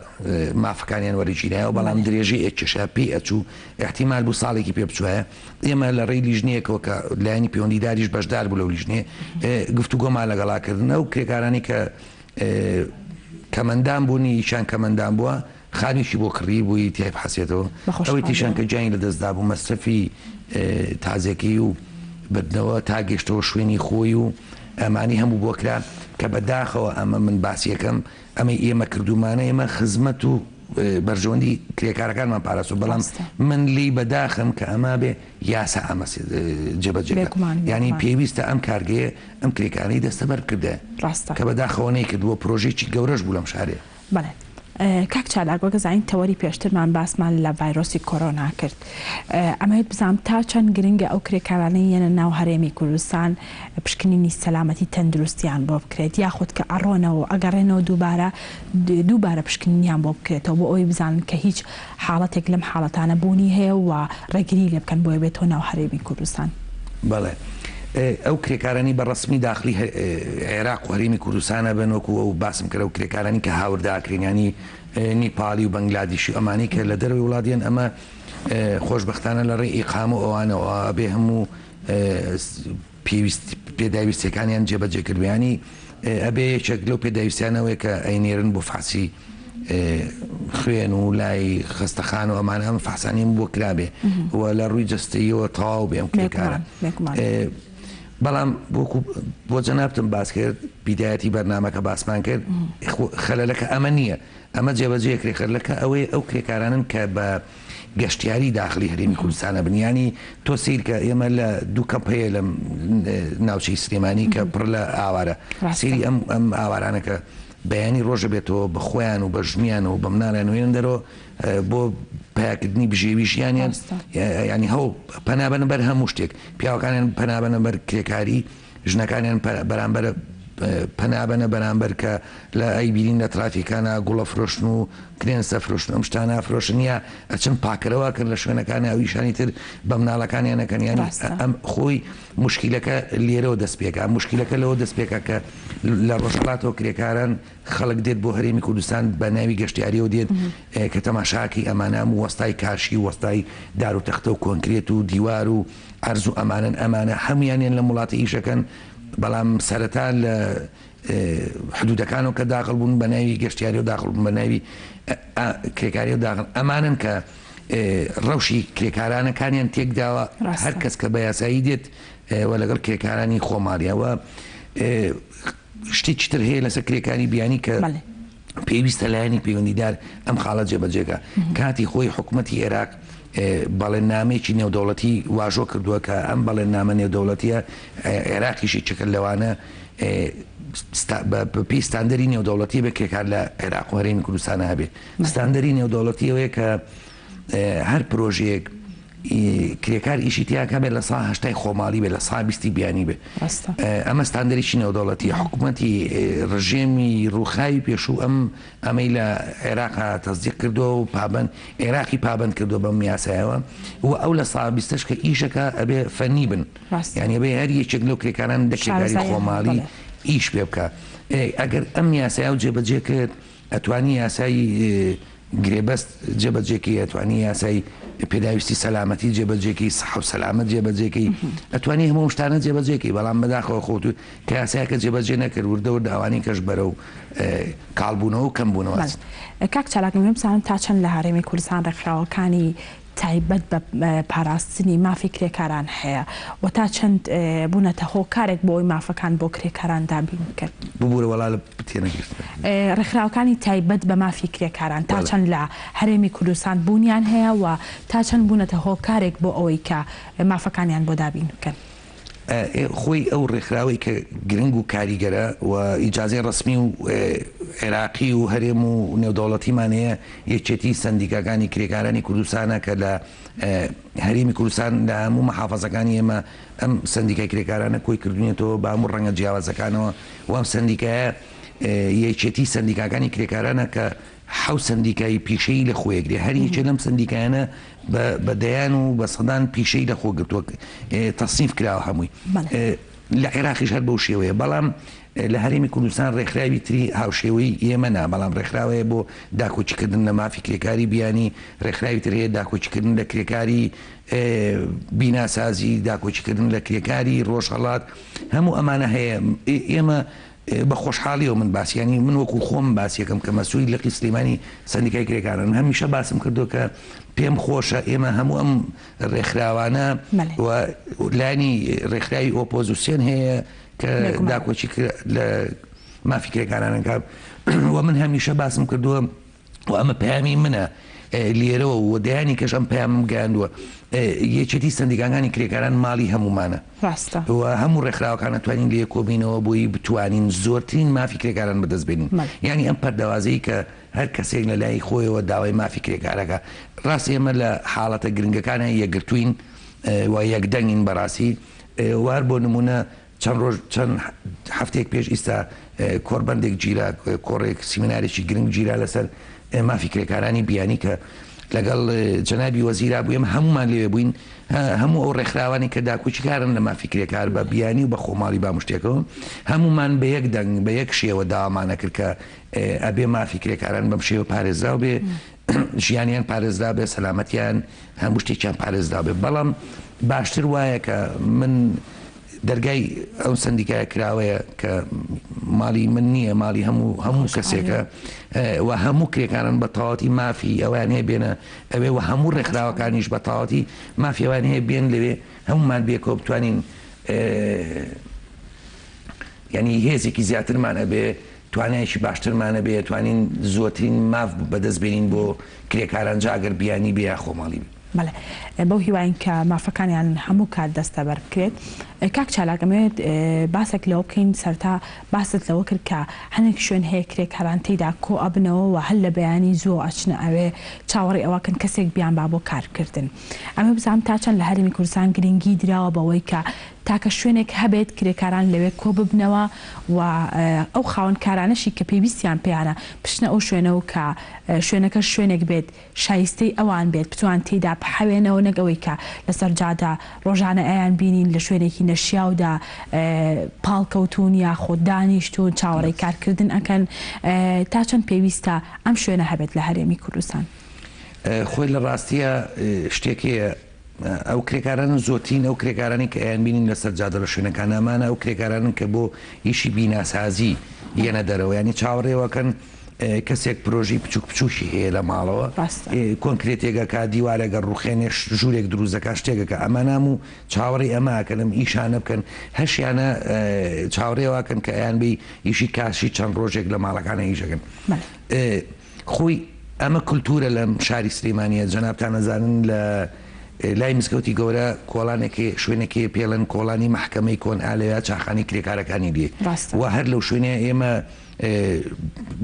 D: مافەکانیان وەرەگیرایەوە، بەڵام درێژەی ئەکێشا پێی ئەچوو، ئیحتیمال بوو ساڵێکی پێ بچوایە. ئێمە لە ڕێی لیژنەیەکەوە کە لایەنی پەیوەندیداریش بەشدار بوو لەو لیژنەیە گفتوگۆمان لەگەڵا کردن ئەو کرێکارانی کە کەمەندان بوون یەکیان کەمەندان بووە خانوویەکی بۆ کڕی بووی تیای بحەسێتەوە ئەوەی تریشیان کە گیانی لەدەست دابوو مەسرەفی تازیەکەی و بردنەوە تا گەشتەوە شوێنی خۆی و ئەمانی هەموو بۆ کرا کە بەداخەوە ئەمە من باسیەکەم ئەمەی ئێمە کردوومانە ئێمە خزمەت و بەرژەوەندی کرێکارەکانمان پاراستوە بەڵام من لێی بەداخم کە ئەمە بێ یاسا ئەمە جێبەجێ یانی پێویستە ئەم کارگەیە ئەم کرێکارەی دەستەبەر بکردایە کە بەداخەوە نەیکردووە پرۆژەیەکی گەورەش بوو لەم شارەیە.
A: بەڵێ کاک چالاک وەک ئەزانین تەوەری پێشترمان باسمان لە ڤایرۆسی کۆرۆنا کرد ئەمەوێت بزانم تا چەند گرنگە ئەو کرێکارانەی یەنە ناو هەرێمی کوردستان پشکنینی سەلامەتی تەندروستیان بۆ بکرێت یاخود کە ئەڕۆنەوە و ئەگەڕێنەوە دووبارە دووبارە پشکنینیان بۆ بکرێتەوە بۆ ئەوەی بزانن کە هیچ حاڵەتێک لەم حاڵەتانە بوونی هەیە و ڕێگری لێ بکەن بۆیە بێتەوە ناو هەرێمی کوردستان.
D: بەڵێ ئەو کرێکارانەی بە ڕەسمی داخلی عێراق و هەرێمی کوردستان ئەبن وەکو ئەو باسم کرد ئەو کرێکارانەی کە هاوردە ئەکرێن یانی. نیپالی و بەنگلادیشی و ئەمانەی کە لە دەرەوەی وڵات دێن ئەمە خۆشبەختانە لە ڕێی ئیقامە و ئەوانەوە ئەبێ هەموو پێویست پێداویستیەکانیان جێبەجێ کردبێ یانی ئەبێ یەکێک لەو پێداویستیانەوەی کە ئەینێرن بۆ فەحسی خوێن و لای خەستەخانە و ئەمانە ئەم فەحسانیم بۆ کرابێ و لە ڕووی جەستەیەوە تەواو بێ ئەم کرێکارە بەڵام وەکو بۆ جەنابتم باس کرد بیدایەتی بەرنامەکە باسمان کرد خەلەلەکە ئەمە نییە ئەمە جێبەجێ کرێ خەلەکە ئەوەی ئەو کرێکارانن کە بە گەشتیاری داخلی هەرێمی کوردستانە بن یانی تۆ سەیرکە ئێمە لە دوو کەمپ هەیە لەم ناوچەی سلێمانی کە پڕ لە ئاوارە سەیری ئەم ئەم ئاوارانە کە بەیانی ڕۆژە بێتەوە بە خۆیان و بە ژنیان و بە مناڵیان وێنن دەرەوە بۆ پیاکردنی بژێوی ژیانیان ینی هەوڵ پەنابەنە بەر هەموو شتێک پیاوەکانیان پەنابەنە بەر کرێکاری ژنەکانیان بەرامبەر پەنابەنە بەرامبەر کە لە ئەیبینین لە ترافیکانا گوڵە فرۆشن و کرێنسە فرۆشن ئەم شتانە ئەفرۆشن یا ئەچن پاکەرەوە ئەکەن لە شوێنەکانا ئەو ئیشانی تر بە مناڵەکانیان ئەکەن یانی ئەم خۆی موشکیلەکە لێرەوە دەست پێکا موشکیلەکە لەوە دەست پێکا کە لە ڕۆژهەڵاتەوە کرێکاران خەڵک دێت بۆ هەرێمی کوردستان بە ناوی گەشتیاریەوە دێت کە تەماشاکەی ئەمانە هەموو وەستای کاشی و وەستای دار و تەختە و کۆنکرێت و دیوار و عەرز و ئەمانەن ئەمانە هەموویانیان لەم وڵاتە ئیشەکەن بەڵام سەرەتا لە حدودەکانەوە کە داخڵ بوون بە ناوی گەشتیاری و داخڵ بوون بە ناوی کرێکاری و داخڵ ئەمانن کە ڕەوشی کرێکارانەکانیان تێکداوە هەر کەس کە بە یاسایی دێت و لەگەڵ کرێکارانی خۆماڵیەوە شتێکی تر هەیە لەسەر کرێکاری بیانی کە پێویستە لایەنی پەیوەندیدار ئەم خاڵە جێبەجێکا. کاتی خۆی حکومەتی عێراق بەڵێننامەیەکی نێودەوڵەتی واژۆ کردووە کە ئەم بەڵێننامە نێودەوڵەتییە عێراقیش یەکێکە لەوانە بەپێی ستاندەری نێودەوڵەتی بێ کرێکار لە عێراق و هەرێمی کوردستانە هەبێ. ستاندەری نێودەوڵەتی ئەوەیە کە هەر پرۆژەیەک کرێکار ئیشی تیا کە بێت لە سا هەشتای خۆماڵی بێت لە سا بیستی بیانی بێت ئەمە ستاندەرێکی نێودەوڵەتی حکوومەتی ڕژێمی ڕووخاوی پێشوو ئەم ئەمەی لە عێراق تەزیق کردووە و پابند عێراقی پابند کردو بەم یاسایەوە و ئەو لە سا بیستەش کە ئیشەکە ئەبێ فەنی بن یعنی ئەبێ هەر یەکێک لەو کرێکاران دە کرێکاری خۆماڵی ئیش پێ بکە ئەگەر ئەم یاسایە و جێبەجێ کرد ئەتوانی یاسای گرێبەست جێبەجێکەی، ئەتوانی یاسای پێداویستی سەلامەتی جێبەجێکەی، سەحە و سەلامەت جێبەجێکەی، ئەتوانی هەموو ئەو شتانە جێبەجێکەی، بەڵام بەداخەوە خۆت کە یاسایەکە جێبەجێ نەکرد وردە وردە ئەوانەی کەش بەرەو کاڵبوونەوە و کەمبوونەوە ئەچن.
A: کاک چالاک من بزانم تا چەند لە هەرێمی کوردستان ڕێکخراوەکانی تایبەت بە پاراستنی مافی کرێکاران هەیە و تا چەند بوونەتە هۆکارێک بۆ ئەوەی مافەکان بۆ کرێکاران دابین بکەن؟
D: ببورە وەڵا لە تێنەگەیشتم.
A: ڕێکخراوەکانی تایبەت بە مافی کرێکاران تا چەند لە هەرێمی کوردستان بوونیان هەیە و تا چەند بوونەتە هۆکارێک بۆ ئەوەی کە مافەکانیان بۆ دابین بکەن؟
D: خۆی ئەو ڕێکخراوەی کە گرنگ و کاریگەرە و ئیجازەی ڕەسمی و عێراقی و هەرێم و نێودەوڵەتیمان هەیە یەکێتی سەندیکاکانی کرێکارانی کوردستانە کە لە هەرێمی کوردستان لە هەموو مەحافەزەکانی ئێمە ئەم سەندیکای کرێکارانە کۆی کردوونێتەوە بە هەموو ڕەنگە جیاوازەکانەوە و ئەم سەندیکایە یەکێتی سەندیکاکانی کرێکارانە کە حەوت سەندیکای پیشەیی لە خۆیەگرێ، هەر یەکێ لەم سەندیکایانە بە بە دەیان و بە سەدان پیشەی لە خۆ گرتووە، تەسنیف کراوە هەمووی. لە عێراقیش هەر بەو شێوەیە، بەڵام لە هەرێمی کوردستان ڕێکخراوی تری هاوشێوەی ئێمە نا، بەڵام ڕێکخراو هەیە بۆ داکۆکیکردن لە مافی کرێکاری بیانی، ڕێکخراوی تر هەیە داکۆکیکردن لە کرێکاری بیناسازی، داکۆکیکردن لە کرێکاری ڕۆژهەڵات، هەموو ئەمانە هەیە. ئێمە بە خۆشحاڵیەوە من باسی یانی من وەکو خۆم باسیەکەم کە مەسولی لقی سلیمانی سەندیکای کرێکاران هەمیشە باسم کردووە کە پێم خۆشە ئێمە هەموو ئەم ڕێکخراوانە و لایەنی ڕێکخراوی ئۆپۆزیسیۆن هەیە کە داکۆکی لە مافی کرێکارانەکە و من هەمیشە باسم کردووە و ئەمە پەیامی منە لێرەوە و دەیانی کەش ئەم پەیامم گەیاندووە، یەکێتی سەندیکاکانی کرێکاران ماڵی هەموومانە
A: ڕاستە.
D: و هەموو ڕێکخراوەکان ئەتوانین لێ کۆبینەوە بۆی بتوانین زۆرترین مافی کرێکاران بەدەست بێنین. یانی ئەم پەردەوازەی کە هەر کەسێک لە لای خۆیەوە داوای مافی کرێکارەکە ڕاست ئێمە لە حاڵەتە گرنگەکانە یەکگرتووین و یەکدەنگین بەڕاستی و هەر بۆ نموونە چەند ڕۆژ چەند هەفتەیەک پێش ئیستا کۆڕبەندێک گیرا، کۆڕێک سیمینارێکی گرنگ گیرا لەسەر مافی کرێکارانی بیانی کە لەگەڵ جەنابی وەزیرا بوو ئێمە هەموومان لەوێ بووین هەموو ئەو ڕێکخراوانی کە داکۆکیکارن لە مافی کرێکار بە بیانی و بە خۆماڵی بە هەموو شتێکەوە هەموومان بە یەک دەنگ بە یەک شێوە داوامان ئەکرد کە ئەبێ مافی کرێکاران بەم شێوە پارێزراو بێ ژیانیان پارێزرا بێ سەلامەتیان هەموو شتێکیان پارێزراو بێ بەڵام باشتر وایە کە من دەرگای ئەو سەندیکایە کراوەیە کە ماڵی من نییە ماڵی هەموو هەموو کەسێکە و هەموو کرێکاران بە تەواوەتی مافی ئەویان هەیە بێنە ئەوێ و هەموو ڕێکخراوەکانیش بە تەواوەتی مافی ئەوان هەیە بێن لەوێ هەمومان بێکەوە بتوانین ینی هێزێکی زیاترمان ئەبێ توانایەکی باشترمان ئەبێ توانین زۆرترین ماف بەدەست بێنین بۆ کرێکاران جا ئەگەر بیانی بێ یا خۆماڵی بێ.
A: بەڵێ بەو هیواین کە مافەکانیان هەموو کات دەستەبەر بکرێت. کاک چالاک ئەمەوێت باسێک لەوە بکەین سەرەتا باست لەوە کرد کە هەنێک شوێن هەیە کرێکاران تێیدا کۆ ئەبنەوە و هەر لە بەیانی زووەوە ئەچنە ئەوێ چاوەڕێی ئەوەکەن کەسێک بیانبا بۆ کارکردن. ئەمەوێت بزانم تا چەند لە هەرێمی کوردستان گرنگی دراوە بەوەی کە تاکە شوێنێک هەبێت کرێکاران لەوێ کۆببنەوە و ئەو خاوەن کارانەشی کە پێویستیان پێیانە بچنە ئەو شوێنە و کە شوێنەکەش شوێنێک بێت شایستەی ئەوان بێت بتوان تێیدا بحەوێنەوە نەک ئەوەی کە لەسەر جادە ڕۆژانە ئەیان بینین لە شوێنێکی نەشیاودا پاڵکەوتوون یاخود دانیشتوون چاوەڕێی کارکردن ئەکەن تا چەند پێویستە ئەم شوێنە هەبێت لە هەرێمی کوردستان؟
D: خۆی لە ڕاستیا شتێک هەیە ئەو کرێکارانەن زۆرترین ئەو کرێکارانەی کە ئەیانبینین لەسەر جادە لە شوێنەکان ئەمانە ئەو کرێکارانەن کە بۆ ئیشی بیناسازی یەنە دەرەوە یانی چاوەڕێوەکەن کەسێک پرۆژەی بچوک بچوکی هەیە لە ماڵەوە کۆنکرێتێک ئەکا دیوارێک ئەڕوخێنێ ژوورێک دروست دەکا شتێک ئەکا ئەمانە هەموو چاوەڕێی ئەمە ئەکەن ئەم ئیشانە بکەن هەشیانە چاوەڕێ واکەن کە ئەیان بی ئیشی کاشی چەند ڕۆژێک لە ماڵەکانە ئیشەکەن خۆی ئەمە کولتوورە لەم شاری سلیمانیە جەنابتان ئەزانن لە لای مزگەوتی گەورە کۆڵانێک هەیە شوێنێک هەیە پێڵێن کۆڵانی مەحکەمەی کۆن ئا لەوێ چاخانی کرێکارەکانی لێ
A: ڕاستە.
D: و هەر لەو شوێنەیە ئێمە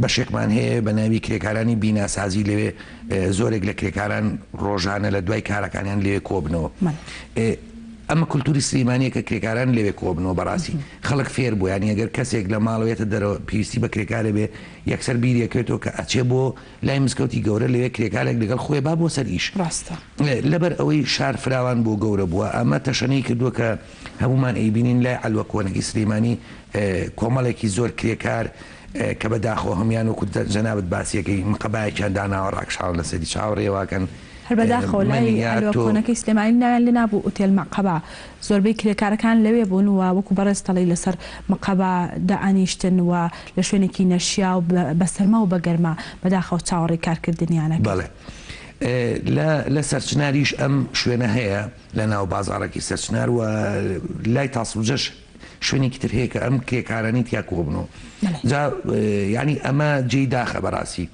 D: بەشێکمان هەیە بە ناوی کرێکارانی بیناسازی لەوێ زۆرێک لە کرێکاران ڕۆژانە لە دوای کارەکانیان لەوێ کۆبنەوە
A: بەڵێ.
D: ئەمە کولتوری سلیمانیە کە کرێکاران لەوێ کۆبنەوە بەڕاستی خەڵک فێر بوو یانی ئەگەر کەسێک لە ماڵەوە یەتە دەرەوە پێویستی بە کرێکارێ بێ یەکسەر بیری ئەکەوێتەوە کە ئەچێ بۆ لای مزگەوتی گەورە لەوێ کرێکارێک لەگەڵ خۆی با بۆ سەر ئیش.
A: ڕاستە.
D: لەبەر ئەوەی شار فراوان بووە گەورە بووە ئەمە تەشەنەی کردووە کە هەموومان ئەیبینین لای عەلوە کۆنەکەی سلیمانی کۆمەڵێکی زۆر کرێکار کە بە داخەوە هەموویان وەکو جەنابت باسی ئەکەی مقەبایەکیان داناوە ڕاکشاون لەسەری چاوەڕێ واکەن
A: هەر بەداخەوە
D: من
A: لای
D: یا
A: عەلوە
D: تۆ.
A: کۆنەکەی سلێمانی ناویان لێ نابوو ئوتێل مەقەبا زۆربەی کرێکارەکان لەوێ بوون و وەکو بەڕێزت ئەڵێی لەسەر مقەبا دائەنیشتن و لە شوێنێکی نەشیاو بە سەرما و بە گەرما بەداخەوە چاوەڕێی کارکردنیان ئەکرد.
D: بەڵێ لە لە سەرچناریش ئەم شوێنە هەیە لە ناو بازاڕێکی سەرچنار و لای تاسڵوجەش شوێنێکی تر هەیە کە ئەم کرێکارانەی تیا کۆبنەوە
A: بەڵێ.
D: جا یانی ئەمە جێی داخە بەڕاستی.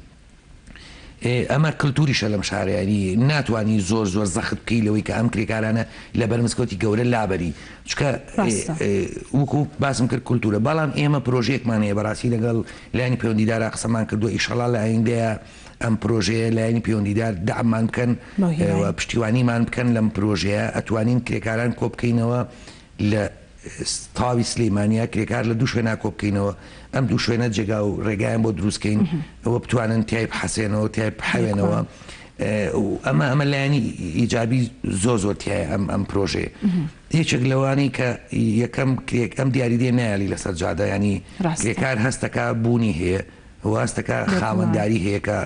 D: ئەمە کلتوریشە لەم شارە یانی ناتوانی زۆر زۆر زەخت بکەی لەوەی کە ئەم کرێکارانە لە بەر مزگەوتی گەورە لابەری چونکە
A: ڕاستە.
D: وەکو باسم کرد کلتورە بەڵام ئێمە پرۆژەیەکمان هەیە بەڕاستی لەگەڵ لایەنی پەیوەندیدارا قسەمان کردووە ئیشەڵا لە ئایندەیە ئەم پرۆژەیە لایەنی پەیوەندیدار دەعممان بکەن
A: بەو
D: و
A: هیوایەین.
D: پشتیوانیمان بکەن لەم پرۆژەیە ئەتوانین کرێکاران کۆبکەینەوە لە تەواوی سلیمانیە کرێکار لە دوو شوێنا کۆبکەینەوە ئەم دوو شوێنە جێگا و ڕێگایان بۆ دروست کەین و بتوانن تیای بحەسێنەوە تیای بحەوێنەوە ئەمە ئەمە لایەنی ئیجابی زۆر زۆر تایە ئەم ئەم پرۆژەیە یەکێک لەوانەی کە یەکەم کرێک ئەم دیاری دێ نایالی لەسەر جادە ینی کرێکار هەستەکە بوونی هەیە و هەستەکە خاوەنداری هەیە کە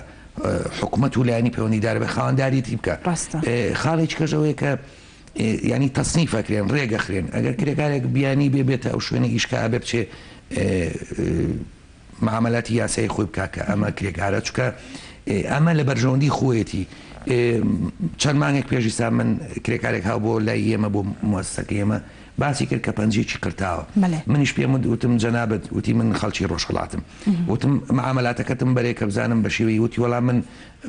D: حکومەت و لایەنی پەیوەندیدار بە خاوەنداریتی بکە خاڵێکی کەش ئەوەیە کە یانی تەسنیف ئەکرێن ڕێک ئەخرێن ئەگەر کرێکارێک بیانی بێ بێتە ئەو شوێنە ئیش کا ئەبێ بچێ معاملاتی یاسایی خۆی بکا کە ئەمە کرێکارە چونکە ئەمە لە بەرژەوەندی خۆیەتی چەند مانگێک پێش ئیستا من کرێکارێک هاو بۆ لای ئێمە بۆ موسسەکەی ئێمە باسی کرد کە پەنجەیەکی قرتاوە منیش پێم وتم جەنابت وتی من خەڵکی ڕۆژهەڵاتم وتم معاملاتەکەتم بەرێ کە بزانم بە شێوەی وتی وەڵا من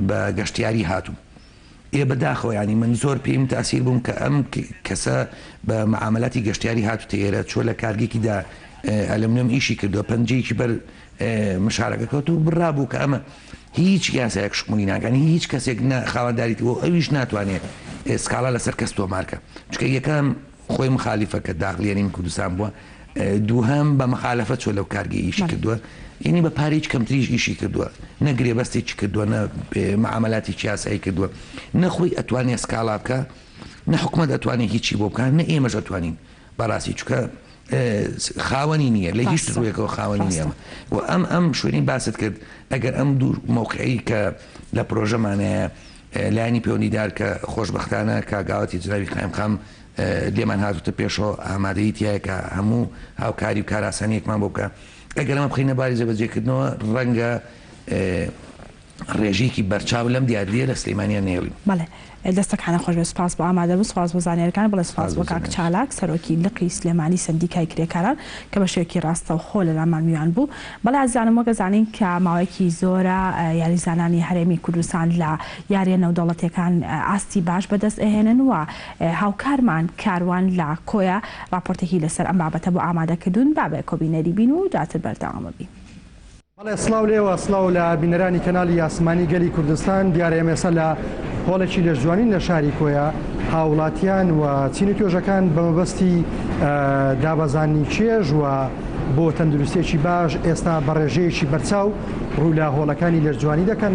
D: بە گەشتیاری هاتووم ئێ بەداخەوە یانی من زۆر پێیم تاسیر بووم کە ئەم کەسە بە معامەلاتی گەشتیاری هاتوتە ئێرە چوە لە کارگێکی دا ئەلەمنیۆم ئیشی کردوە پەنجەیەکی بەر مشارەکە کەوت و بڕابوو کە ئەمە هیچ یاسایەک شمولی ناکەن هیچ کەسێک نە خاوەنداریتی و ئەویش ناتوانێت سکاڵا لەسەر کەس تۆمارکە چونکە یەکەم خۆی مخالیفە کە داخلی هەرێمی کوردستان بووە. دووهەم بە مخالەفەت چووە لەو کارگەی ئیشی کردووە یعنی بە پارەیەکی کەمتریش ئیشی کردووە نە گرێبەستێکی کردووە نە معاملاتێکی یاسایی کردووە نە خۆی ئەتوانێ سکاڵا بکا نە حکومەت ئەتوانێ هیچی بۆ بکا نە ئێمەش ئەتوانین بەڕاستی چونکە خاوەنی نییە لە هیچ ڕوویەکەوە خاوەنی نییە و ئەم ئەم شوێنی باست کرد ئەگەر ئەم دوو مەوقعی کە لە پرۆژەمانەیە لایەنی پەیوەندیدار کە خۆشبەختانە کاک ئاواتی جنابی قایمقام لێمان هاتوتە پێشەوە ئامادەیی تیایە کە هەموو هاوکاری و کارئاسانیەکمان بۆ بکە ئەگەر ئەمە بخەینە باری جێبەجێکردنەوە ڕەنگە ڕێژەیەکی بەرچاو لەم دیاردەیە لە سلێمانیا نەهێڵین.
A: بەڵێ دەستەکانت خۆش بێت سوپاس بۆ ئامادەبوون سوپاس بۆ زانیاریەکان بەڵێ سوپاس بۆ کاک چالاک سەرۆکی لقی سلێمانی سەندیکای کرێکاران کە بە شێوەیەکی ڕاستەوخۆ لەلامان میوان بوو بەڵێ ئازیزانم وەک ئەزانین کە ماوەیەکی زۆرە یاریزانانی هەرێمی کوردستان لە یاریە نێودەوڵەتیەکان ئاستی باش بەدەست ئەهێنن و هاوکارمان کاروان لە کۆیە ڕاپۆرتێکی لەسەر ئەم بابەتە بۆ ئامادە کردوون با بەیەکەوە بینەری بین و دواتر بەردەوام بین.
E: بەڵێ سڵاو لێوە سڵاو لە بینەرانی کەناڵی ئاسمانی گەلی کوردستان دیارە ئێمە ئێستا لە هۆڵێکی لەشجوانین لە شاری کۆیە هاوڵاتیان و چین و توێژەکان بە مەبەستی دابەزاندنی چێژ و بۆ تەندروستیەکی باش ئێستا بە ڕێژەیەکی بەرچاو ڕوو لە هۆڵەکانی لەشجوانی دەکەن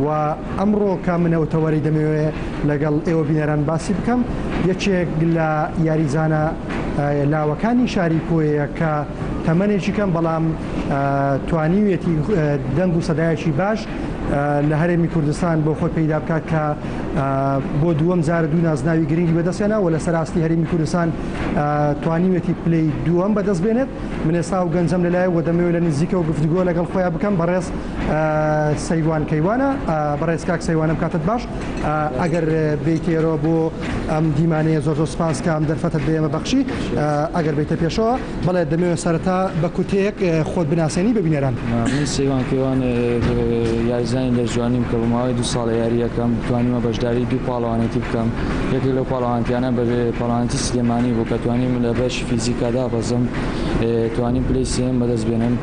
E: و ئەمڕۆ کە من ئەو تەوەرەی دەمەوێ لەگەڵ ئێوە بینەران باسی بکەم یەکێک لە یاریزانە لاوەکانی شاری کۆیە کە تەمەنێکی کەم بەڵام توانیویەتی دەنگ و سەدایەکی باش لە هەرێمی کوردستان بۆ خۆی پەیدا بکات کە بۆ دووەم جار دوو نازناوی گرنگی بەدەستهێنا و لەسەر ئاستی هەرێمی کوردستان توانیویەتی پلەی دووەم بەدەست بێنێت. من ئێستا ئەو گەنجەم لەلایە و دەمەوێت لە نزیکەوە گفتوگۆ لەگەڵ خۆیان بکەم. بەڕێز سەیوان کەیوانە. بەڕێز کاک سەیوان ئەم کاتەت باش. ئەگەر بێیتە ئێرەوە بۆ ئەم دیمانەیە زۆر زۆر سپاس کە ئەم دەرفەتەت بە ئێمە بەخشی. ئەگەر بێیتە پێشەوە. بەڵێ دەمەوێت سەرەتا بە کورتەیەک خۆت بناسێنی بە بینەران.
F: من سەیوان کەیوان یاریزانی لەشجوانیم کە بە ماوەی دوو ساڵە یاری ئەکەم توانیمە بەشداری دوو پاڵەوانێتی بکەم یەکێک لەو پاڵەوانتیانە پاڵەوانێتی سلێمانی بوو کە توانیم لە بەشی فیزیکا دابەزم توانیم پلەی سێیەم بەدەست بێنم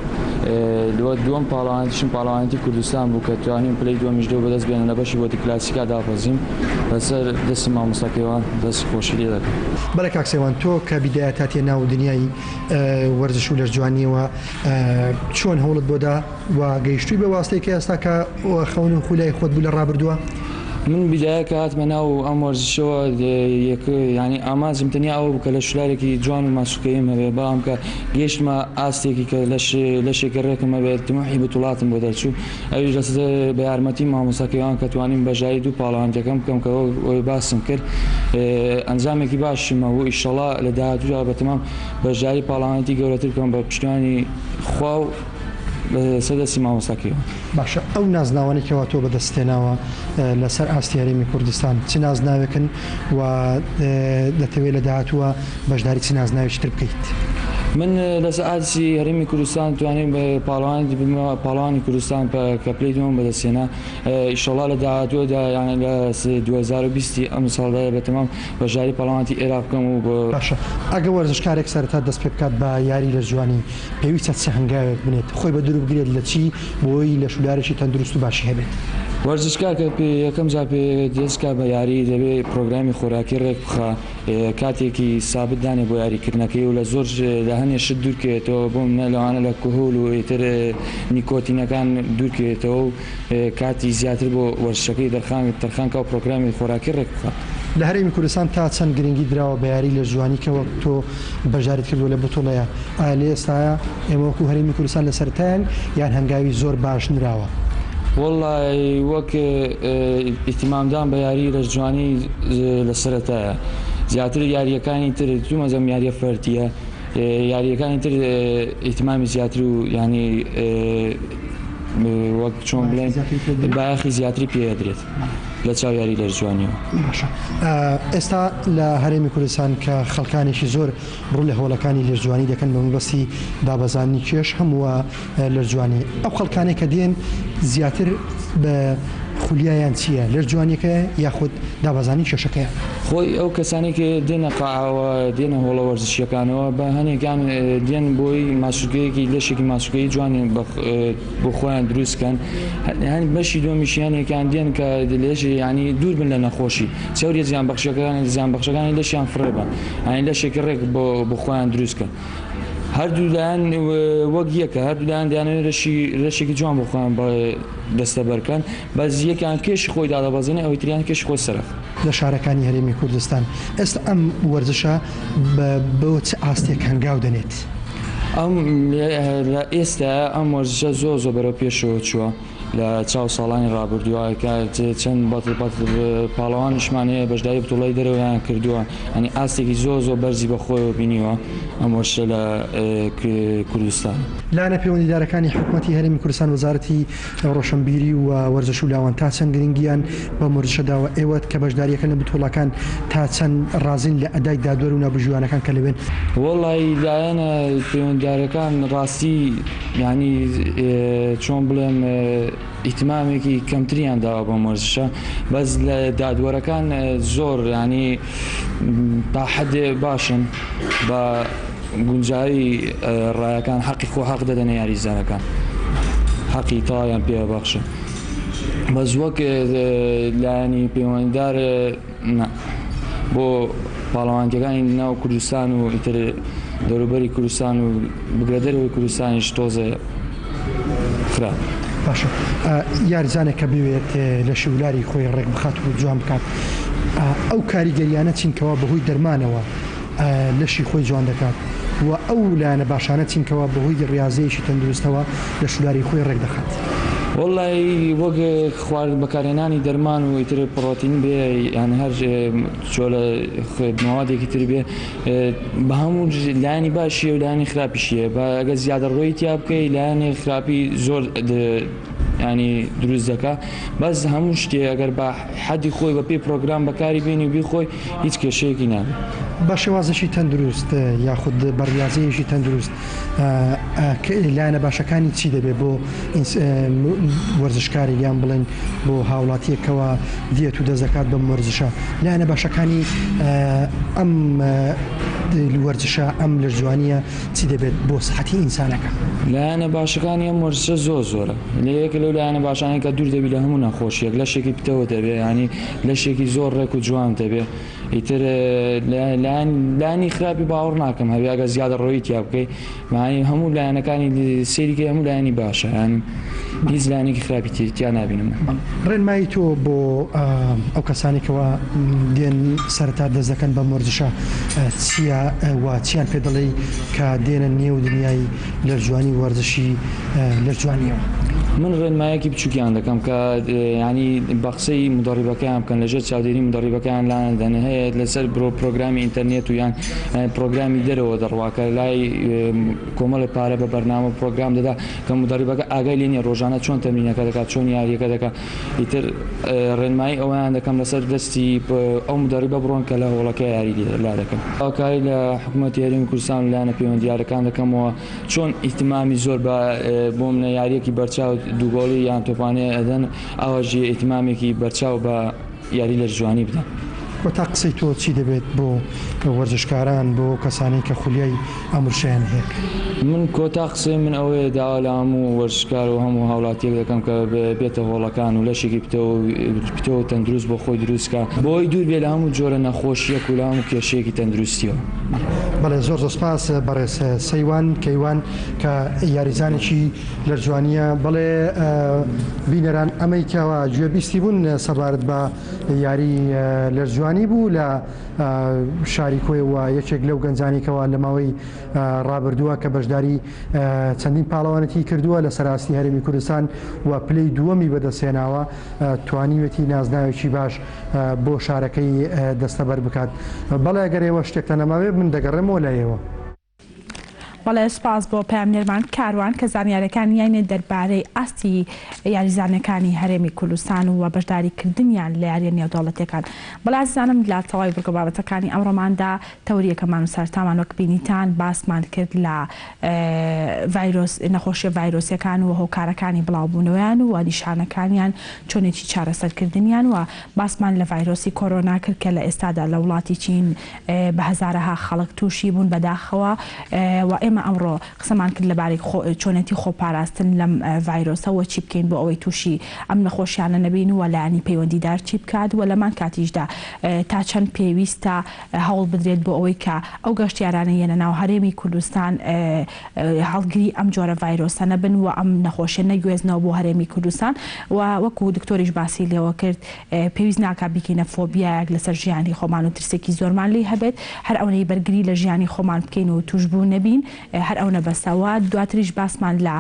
F: لەوە دووەم پاڵەوانێتیشم پاڵەوانێتی کوردستان بوو کە توانیم پلەی دووەمیش لەو بەدەست بێنم لە بەشی بۆتی کلاسیکا دابەزیم لەسەر دەستی مامۆستا کەیوان دەست خۆشی لێ دەکەم.
E: بەڵێ کاک سەیوان تۆ کە بیدایەت هاتیە ناو دنیای وەرزش و لەشجوانیەوە چۆن هەوڵت بۆ دا و گەیشتووی بە واستەی کە ئێستا کە خەون و خولای خۆت بوو لە ڕابردووە؟
F: من بیدایە کە هاتمە ناو ئەم وەرزشەوە یەک یانی ئامانجم تەنیا ئەوە بوو کە لەشولارێکی جوان و ماسوولکەییم هەبێ بەڵام کە گەیشتمە ئاستێکی کە لەش لەشێکی ڕێکم هەبێت تموحی بتوڵاتم بۆ دەرچوو ئەویش لەسەر بە یارمەتی مامۆستا کەیوان کە توانیم بەشداری دوو پاڵەوانێتیەکەم بکەم کە وەک ئەوەی باسم کرد ئەنجامێکی باشم هەبوو ئیشەڵا لە داهاتوودا بەتەمام بەشداری پاڵەوانێتی گەورەتر بکەم بە پشتیوانی خوا و لەسەر دەستی مامۆستا کەیوان.
E: باشە ئەو نازناوانەی کەوا تۆ بەدەستت هێناوە لەسەر ئاستی هەرێمی کوردستان چ نازناوێکن و دەتەوێت لە داهاتووە بەشداری چ نازناوێکی تر بکەیت؟
F: من لەسەر ئاستی هەرێمی کوردستان توانیم پاڵەوانی ببمە پاڵەوانی کوردستان کە پلەی دووەم بەدەستهێنا ئیشەڵا لە داهاتوودا یان لە 2020 ئەمساڵدا بەتەمام بەشداری پاڵەوانێتی ئێراق بکەم و بۆ
E: باشە ئەگەر وەرزشکارێک سەرەتا دەست پێ بکات بە یاری لەشجوانی پێویستە چ هەنگاوێک بنێت خۆی بە دوور بگرێت لە چی بۆی لەشولارێکی تەندروست و باشی هەبێت؟
F: وەرزشکار کە یەکەم جار پێ دەست بکات بە یاری دەبێ پرۆگرامی خۆراکی ڕێک بخا کاتێکی سابت دانێ بۆ یاری کردنەکەی و لە زۆر لە هەنێ شت دوور کەوێتەوە بۆ منە لەوانە لە کهول و ئیتر نیکۆتینەکان دوور کەوێتەوە و کاتی زیاتر بۆ وەرزشەکەی دەرخان تەرخان کا و پرۆگرامی خۆراکی ڕێک بخات.
E: لە هەرێمی کوردستان تا چەند گرنگی دراوە بە یاری لەشجوانی کە وەک تۆ بەشداریت کردووە لە بتوڵەیە ئایا لە ئێستایا ئێمە وەکو هەرێمی کوردستان لە سەرەتایان یان هەنگاوی زۆر باش نراوە؟
F: وەڵای وەک ئیهتیمامدان بە یاری لەشجوانی لە سەرەتایە زیاتر یارییەکانی تر دومەزەم یاریە فەردیە یارییەکانی تر ئیهتیمامی زیاتر و یانی وەک چۆن بڵێن بایەخی زیاتری پێ ئەدرێت لە چاو یاری لەشجوانیەوە.
E: باشە ئێستا لە هەرێمی کوردستان کە خەڵکانێکی زۆر ڕوو لە هۆڵەکانی لەشجوانی دەکەن بە مەبەستی دابەزاندنی کێش هەم و لەشجوانی ئەو خەڵکانەی کە دێن زیاتر بە خولیایان چییە لەشجوانیەکە یاخود دابەزاندنی کێشەکەیان؟
F: خۆی ئەو کەسانەی کە دێنە قاعەوە دێنە هۆڵە وەرزشیەکانەوە بە هەنێکیان دێن بۆی ماسولکەیەکی لەشێکی ماسولکەی جوانی بۆ خۆیان دروست کەن هەن بەشی دووەمیشی هەنێکیان دێن کە لەش ینی دوور بن لە نەخۆشی چەوریە زیان بەخشەکانی لەشیان فڕێ بن ینی لەشێکی ڕێک بۆ خۆیان دروست کەن. هەردوو لایەن وەک یەکە هەردوو لایەن دەیانەوێت لەشی لەشێکی جوان بۆ خۆیان دەستەبەر کەن بەس یەکیان کێشی خۆی دادەبەزێنێ ئەوی تریان کێشی خۆی سەرەخ.
E: لە شارەکانی هەرێمی کوردستان ئێستا ئەم وەرزشە بۆ چ ئاستێک هەنگاو دەنێت؟
F: ئەم لە ئێستا ئەم وەرزشە زۆر زۆر بەرەو پێشەوە چووە. لە چاو ساڵانی ڕابردووە کە چەند پاڵەوانیشمان هەیە بەشداری بتوڵەی دەرەوەیان کردووە ئەنی ئاستێکی زۆر زۆر بەرزی بە خۆیەوە بینیوە ئەم وەرشە لە کوردستان.
E: لایەنە پەیوەندیدارەکانی حکومەتی هەرێمی کوردستان وەزارەتی ڕۆشنبیری و وەرزش و لاوان تا چەند گرنگیان بەم وەرزشە داوە؟ ئێوە کە بەشداریەکەن لە بتوڵەکان تا چەند ڕازین لە ئەدای دادوەر و ناوبژیوانەکان کە لەوێن؟
F: وەڵی لایەنە پەیوەندیدارەکان ڕاستی یانی چۆن بڵێم ئیتمامێکی کەمتریان داوە بەم وەرزشە بەس لە دادوەرەکان زۆر ینی تا حدێ باشن بە گونجاوی ڕایەکان حەقی خۆ حەق دەدەنە یاریزانەکان حەقی تەواویان پێ بەخشن بەس وەک لایەنی پەیوەندیدار نا بۆ پاڵەوانتیەکانی ناو کوردستان و ئیتر دەوروبەری کوردستان و بگرە دەرەوەی کوردستانیش تۆزێ خراپ.
E: باشە یاریزانێک کە بوێت لە شولاری خۆی ڕێک بخات و جوان بکات ئەو کاریگەریانە چین کەوا بەهۆی دەرمانەوە لەشی خۆی جوان دەکات و ئەو لایەنە باشانە چین کەوا بەهۆی ڕیازەیەکی تەندروستەوە لەش و لاری خۆی ڕێک دەخات؟
F: وەڵایی وەک خوارد بەکارهێنانی دەرمان و ئیتر پڕۆتین بێ یان هەر جۆرە مەوادێکی تر بێ بە هەموو لایەنی باشیە و لایەنی خراپیشیە بە ئەگەر زیادەڕۆیی تیا بکەی لایەنی خراپی زۆر ینی دروست دەکا بەس هەموو شتێ ئەگەر بە حەدی خۆی بە پێی پرۆگرام بەکاری بێنی و بیخۆی هیچ کێشەیەکی نابێت.
E: بە شێوازێکی تەندروست یاخود بە ڕیازەیەکی تەندروست لایەنە باشەکانی چی دەبێت بۆ وەرزشکارێک یان بڵێن بۆ هاوڵاتیەک کەوا دێت و دەست دەکات بەم وەرزشە لایەنە باشەکانی ئەم وەرزشە ئەم لەشجوانیە چی دەبێت بۆ سحەتی ئینسانەکە؟
F: لایەنە باشەکانی ئەم وەرزشە زۆر زۆرە لە یەکە لەو لایەنە باشانەی کە دوور دەبی لە هەموو نەخۆشیەک لەشێکی پتەوە دەبێ ینی لەشێکی زۆر ڕێک و جوان دەبێ ئیتر لایەنی خراپی باوەڕ ناکەم هەبێ ئەگەر زیادە ڕۆیی تیا بکەی معنی هەموو لایەنەکانی سەیری هەموو لایەنی باشە ینی هیچ لایەنێکی خراپی تیا نابینم.
E: ڕێنمایی تۆ بۆ ئەو کەسانەی کەوا دێن سەرەتا دەست دەکەن بەم وەرزشە چییە و چیان پێ دەڵێی کە دێنە نێو دنیای لەشجوانی و وەرزشی لەشجوانیەوە؟
F: من ڕێنمایەکی بچووکیان دەکەم کە ینی بە قسەی مدەڕیبەکەیان بکەن لەژێر چاودێری مدەڕیبەکەیان لانەدەن هەیە لەسەر برۆ پرۆگرامی ئینتەرنێت و یان پرۆگرامی دەرەوە دەڕوا کە لای کۆمەڵێ پارە بە بەرنامە و پرۆگرام دەدا کە مدەڕیبەکە ئاگای لێ نییە ڕۆژانە چۆن تەمرینەکە دەکات چۆن یاریەکە دەکات ئیتر ڕێنمایی ئەویان دەکەم لەسەر دەستی ئەو مدەڕیبە بڕۆن کە لە هۆڵەکە یاری لا دەکەن. هاوکاری لە حکوومەتی هەرێمی کوردستان و لایەنە پەیوەندیدارەکان دەکەمەوە چۆن ئیهتمامی زۆر بە بۆ منە یاریەکی بەرچاو دوو گۆڵی یان تۆپانێ ئەدەن ئاواش ئیهتمامێکی بەرچاو بە یاری لەشجوانی بدەن.
E: کۆتا قسەی تۆ چی دەبێت بۆ وەرزشکاران بۆ ئەو کەسانەی کە خولیای ئەم ورشەیان هەیە؟
F: من کۆتا قسەی من ئەوەیە داوا لە هەموو وەرزشکار و هەموو هاوڵاتیەک دەکەم کە بێتە هۆڵەکان و لەشێکی پتەو و تەندروست بۆ خۆی دروست کا بۆی دوور بێ لە هەموو جۆرە نەخۆشیەک و لە هەموو کێشەیەکی تەندروستیەوە.
E: بەڵێ زۆر زۆر سپاس بەڕێز سەیوان کەیوان کە یاریزانێکی لەرجوانیە بەڵێ بینەران ئەمەی کەوا گوێبیستی بوون سەبارەت بە یاری لەرجوانی بوو لە شاری کۆیە و یەکێک لەو گەنجانی کەوا لە ماوەی ڕابردووە کە بەشداری چەندین پاڵەوانێتی کردووە لە سەراستی هەرێمی کوردستان و پلەی دووەمی بەدەستهێناوە توانیوێتی نازناوێکی باش بۆ شارەکەی دەستەبەر بکات. بەڵێ ئەگەر ئێوە شتێکتان نەمابێ من دەگەڕێمەوە لای ئێوە.
A: بەڵێ سوپاس بۆ پەیامنێرمان کاروان کە زانیارەکانی یاینێ دەربارەی ئاستی یاریزانەکانی هەرێمی کوردستان و بەشداریکردنیان لە یاریە نێودەوڵەتیەکان. بەڵێ ئازیزانم لە تەواوی بڕگە بابەتەکانی ئەمڕۆماندا تەوریەکەمان و سەرەتامان وەک بینیتان باسمان کرد لە ڤایرۆس نەخۆشیە ڤایرۆسیەکان و هۆکارەکانی بڵاوبوونەوەیان و نیشانەکانیان چۆنێتی چارەسەرکردنیان و باسمان لە ڤایرۆسی کۆرۆنا کرد کە لە ئێستادا لە وڵاتی چین بە هەزارەها خەڵک تووشی بوون بەداخەوە و ئێمە. ئێمە ئەمڕۆ قسەمان کرد لەبارەی چۆنێتی خۆپاراستن لەم ڤایرۆسە وە چی بکەین بۆ ئەوەی تووشی ئەم نەخۆشیانە نەبین و لایەنی پەیوەندیدار چی بکات و لەمان کاتیشدا تا چەند پێویستە هەوڵ بدرێت بۆ ئەوەی کە ئەو گەشتیارانەی یەنە ناو هەرێمی کوردستان هەڵگری ئەم جۆرە ڤایرۆسە نەبن و ئەم نەخۆشیە نەگوێزنەوە بۆ هەرێمی کوردستان و وەکو دکتۆریش باسی لێوە کرد پێویست ناکات بیکەینە فۆبیایەک لەسەر ژیانی خۆمان و ترسێکی زۆرمان لێی هەبێت، هەر ئەونەی بەرگری لە ژیانی خۆمان بکەین و توشبوو نەبین هەر ئەونە بەسە. وە دواتریش باسمان لە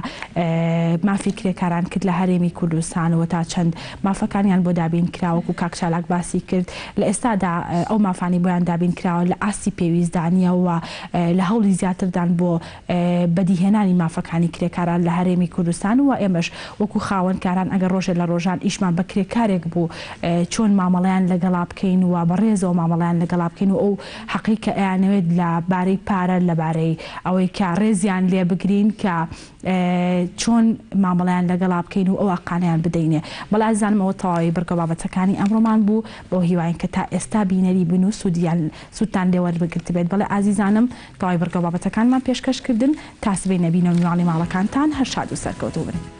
A: مافی کرێکاران کرد لە هەرێمی کوردستان و تا چەند مافەکانیان بۆ دابین کرا وەکو کاک چالاک باسی کرد لە ئێستادا ئەو مافانەی بۆیان دابین کراوە لە ئاستی پێویستدا نییە و لە هەوڵی زیاتردان بۆ بەدیهێنانی مافەکانی کرێکاران لە هەرێمی کوردستان و ئێمەش وەکو خاوەن کاران ئەگەر ڕۆژێ لە ڕۆژان ئیشمان بە کرێکارێک بوو چۆن مامەڵەیان لەگەڵا بکەین و بە ڕێزەوە مامەڵەیان لەگەڵا بکەین و ئەو حەقەی کە ئەیانەوێت لە بارەی پارە لە بارەی ئەوەی کە ڕێزیان لێ بگرین کە چۆن مامەڵەیان لەگەڵا بکەین و ئەو ئەقانەیان بدەینێ. بەڵێ ئازیزانم ئەوە تەواوی بڕگە و بابەتەکانی ئەمڕۆمان بوو بەو هیواین کە تا ئێستا بینەری بن و سوودیان سوودتان لێ وەربگرتبێت بەڵێ ئازیزانم تەواوی بڕگە و بابەتەکانمان پێشکەش کردن تا سبەی نەبینەوە میواڵی ماڵەکانتان هەر شاد و سەرکەوتوو بن.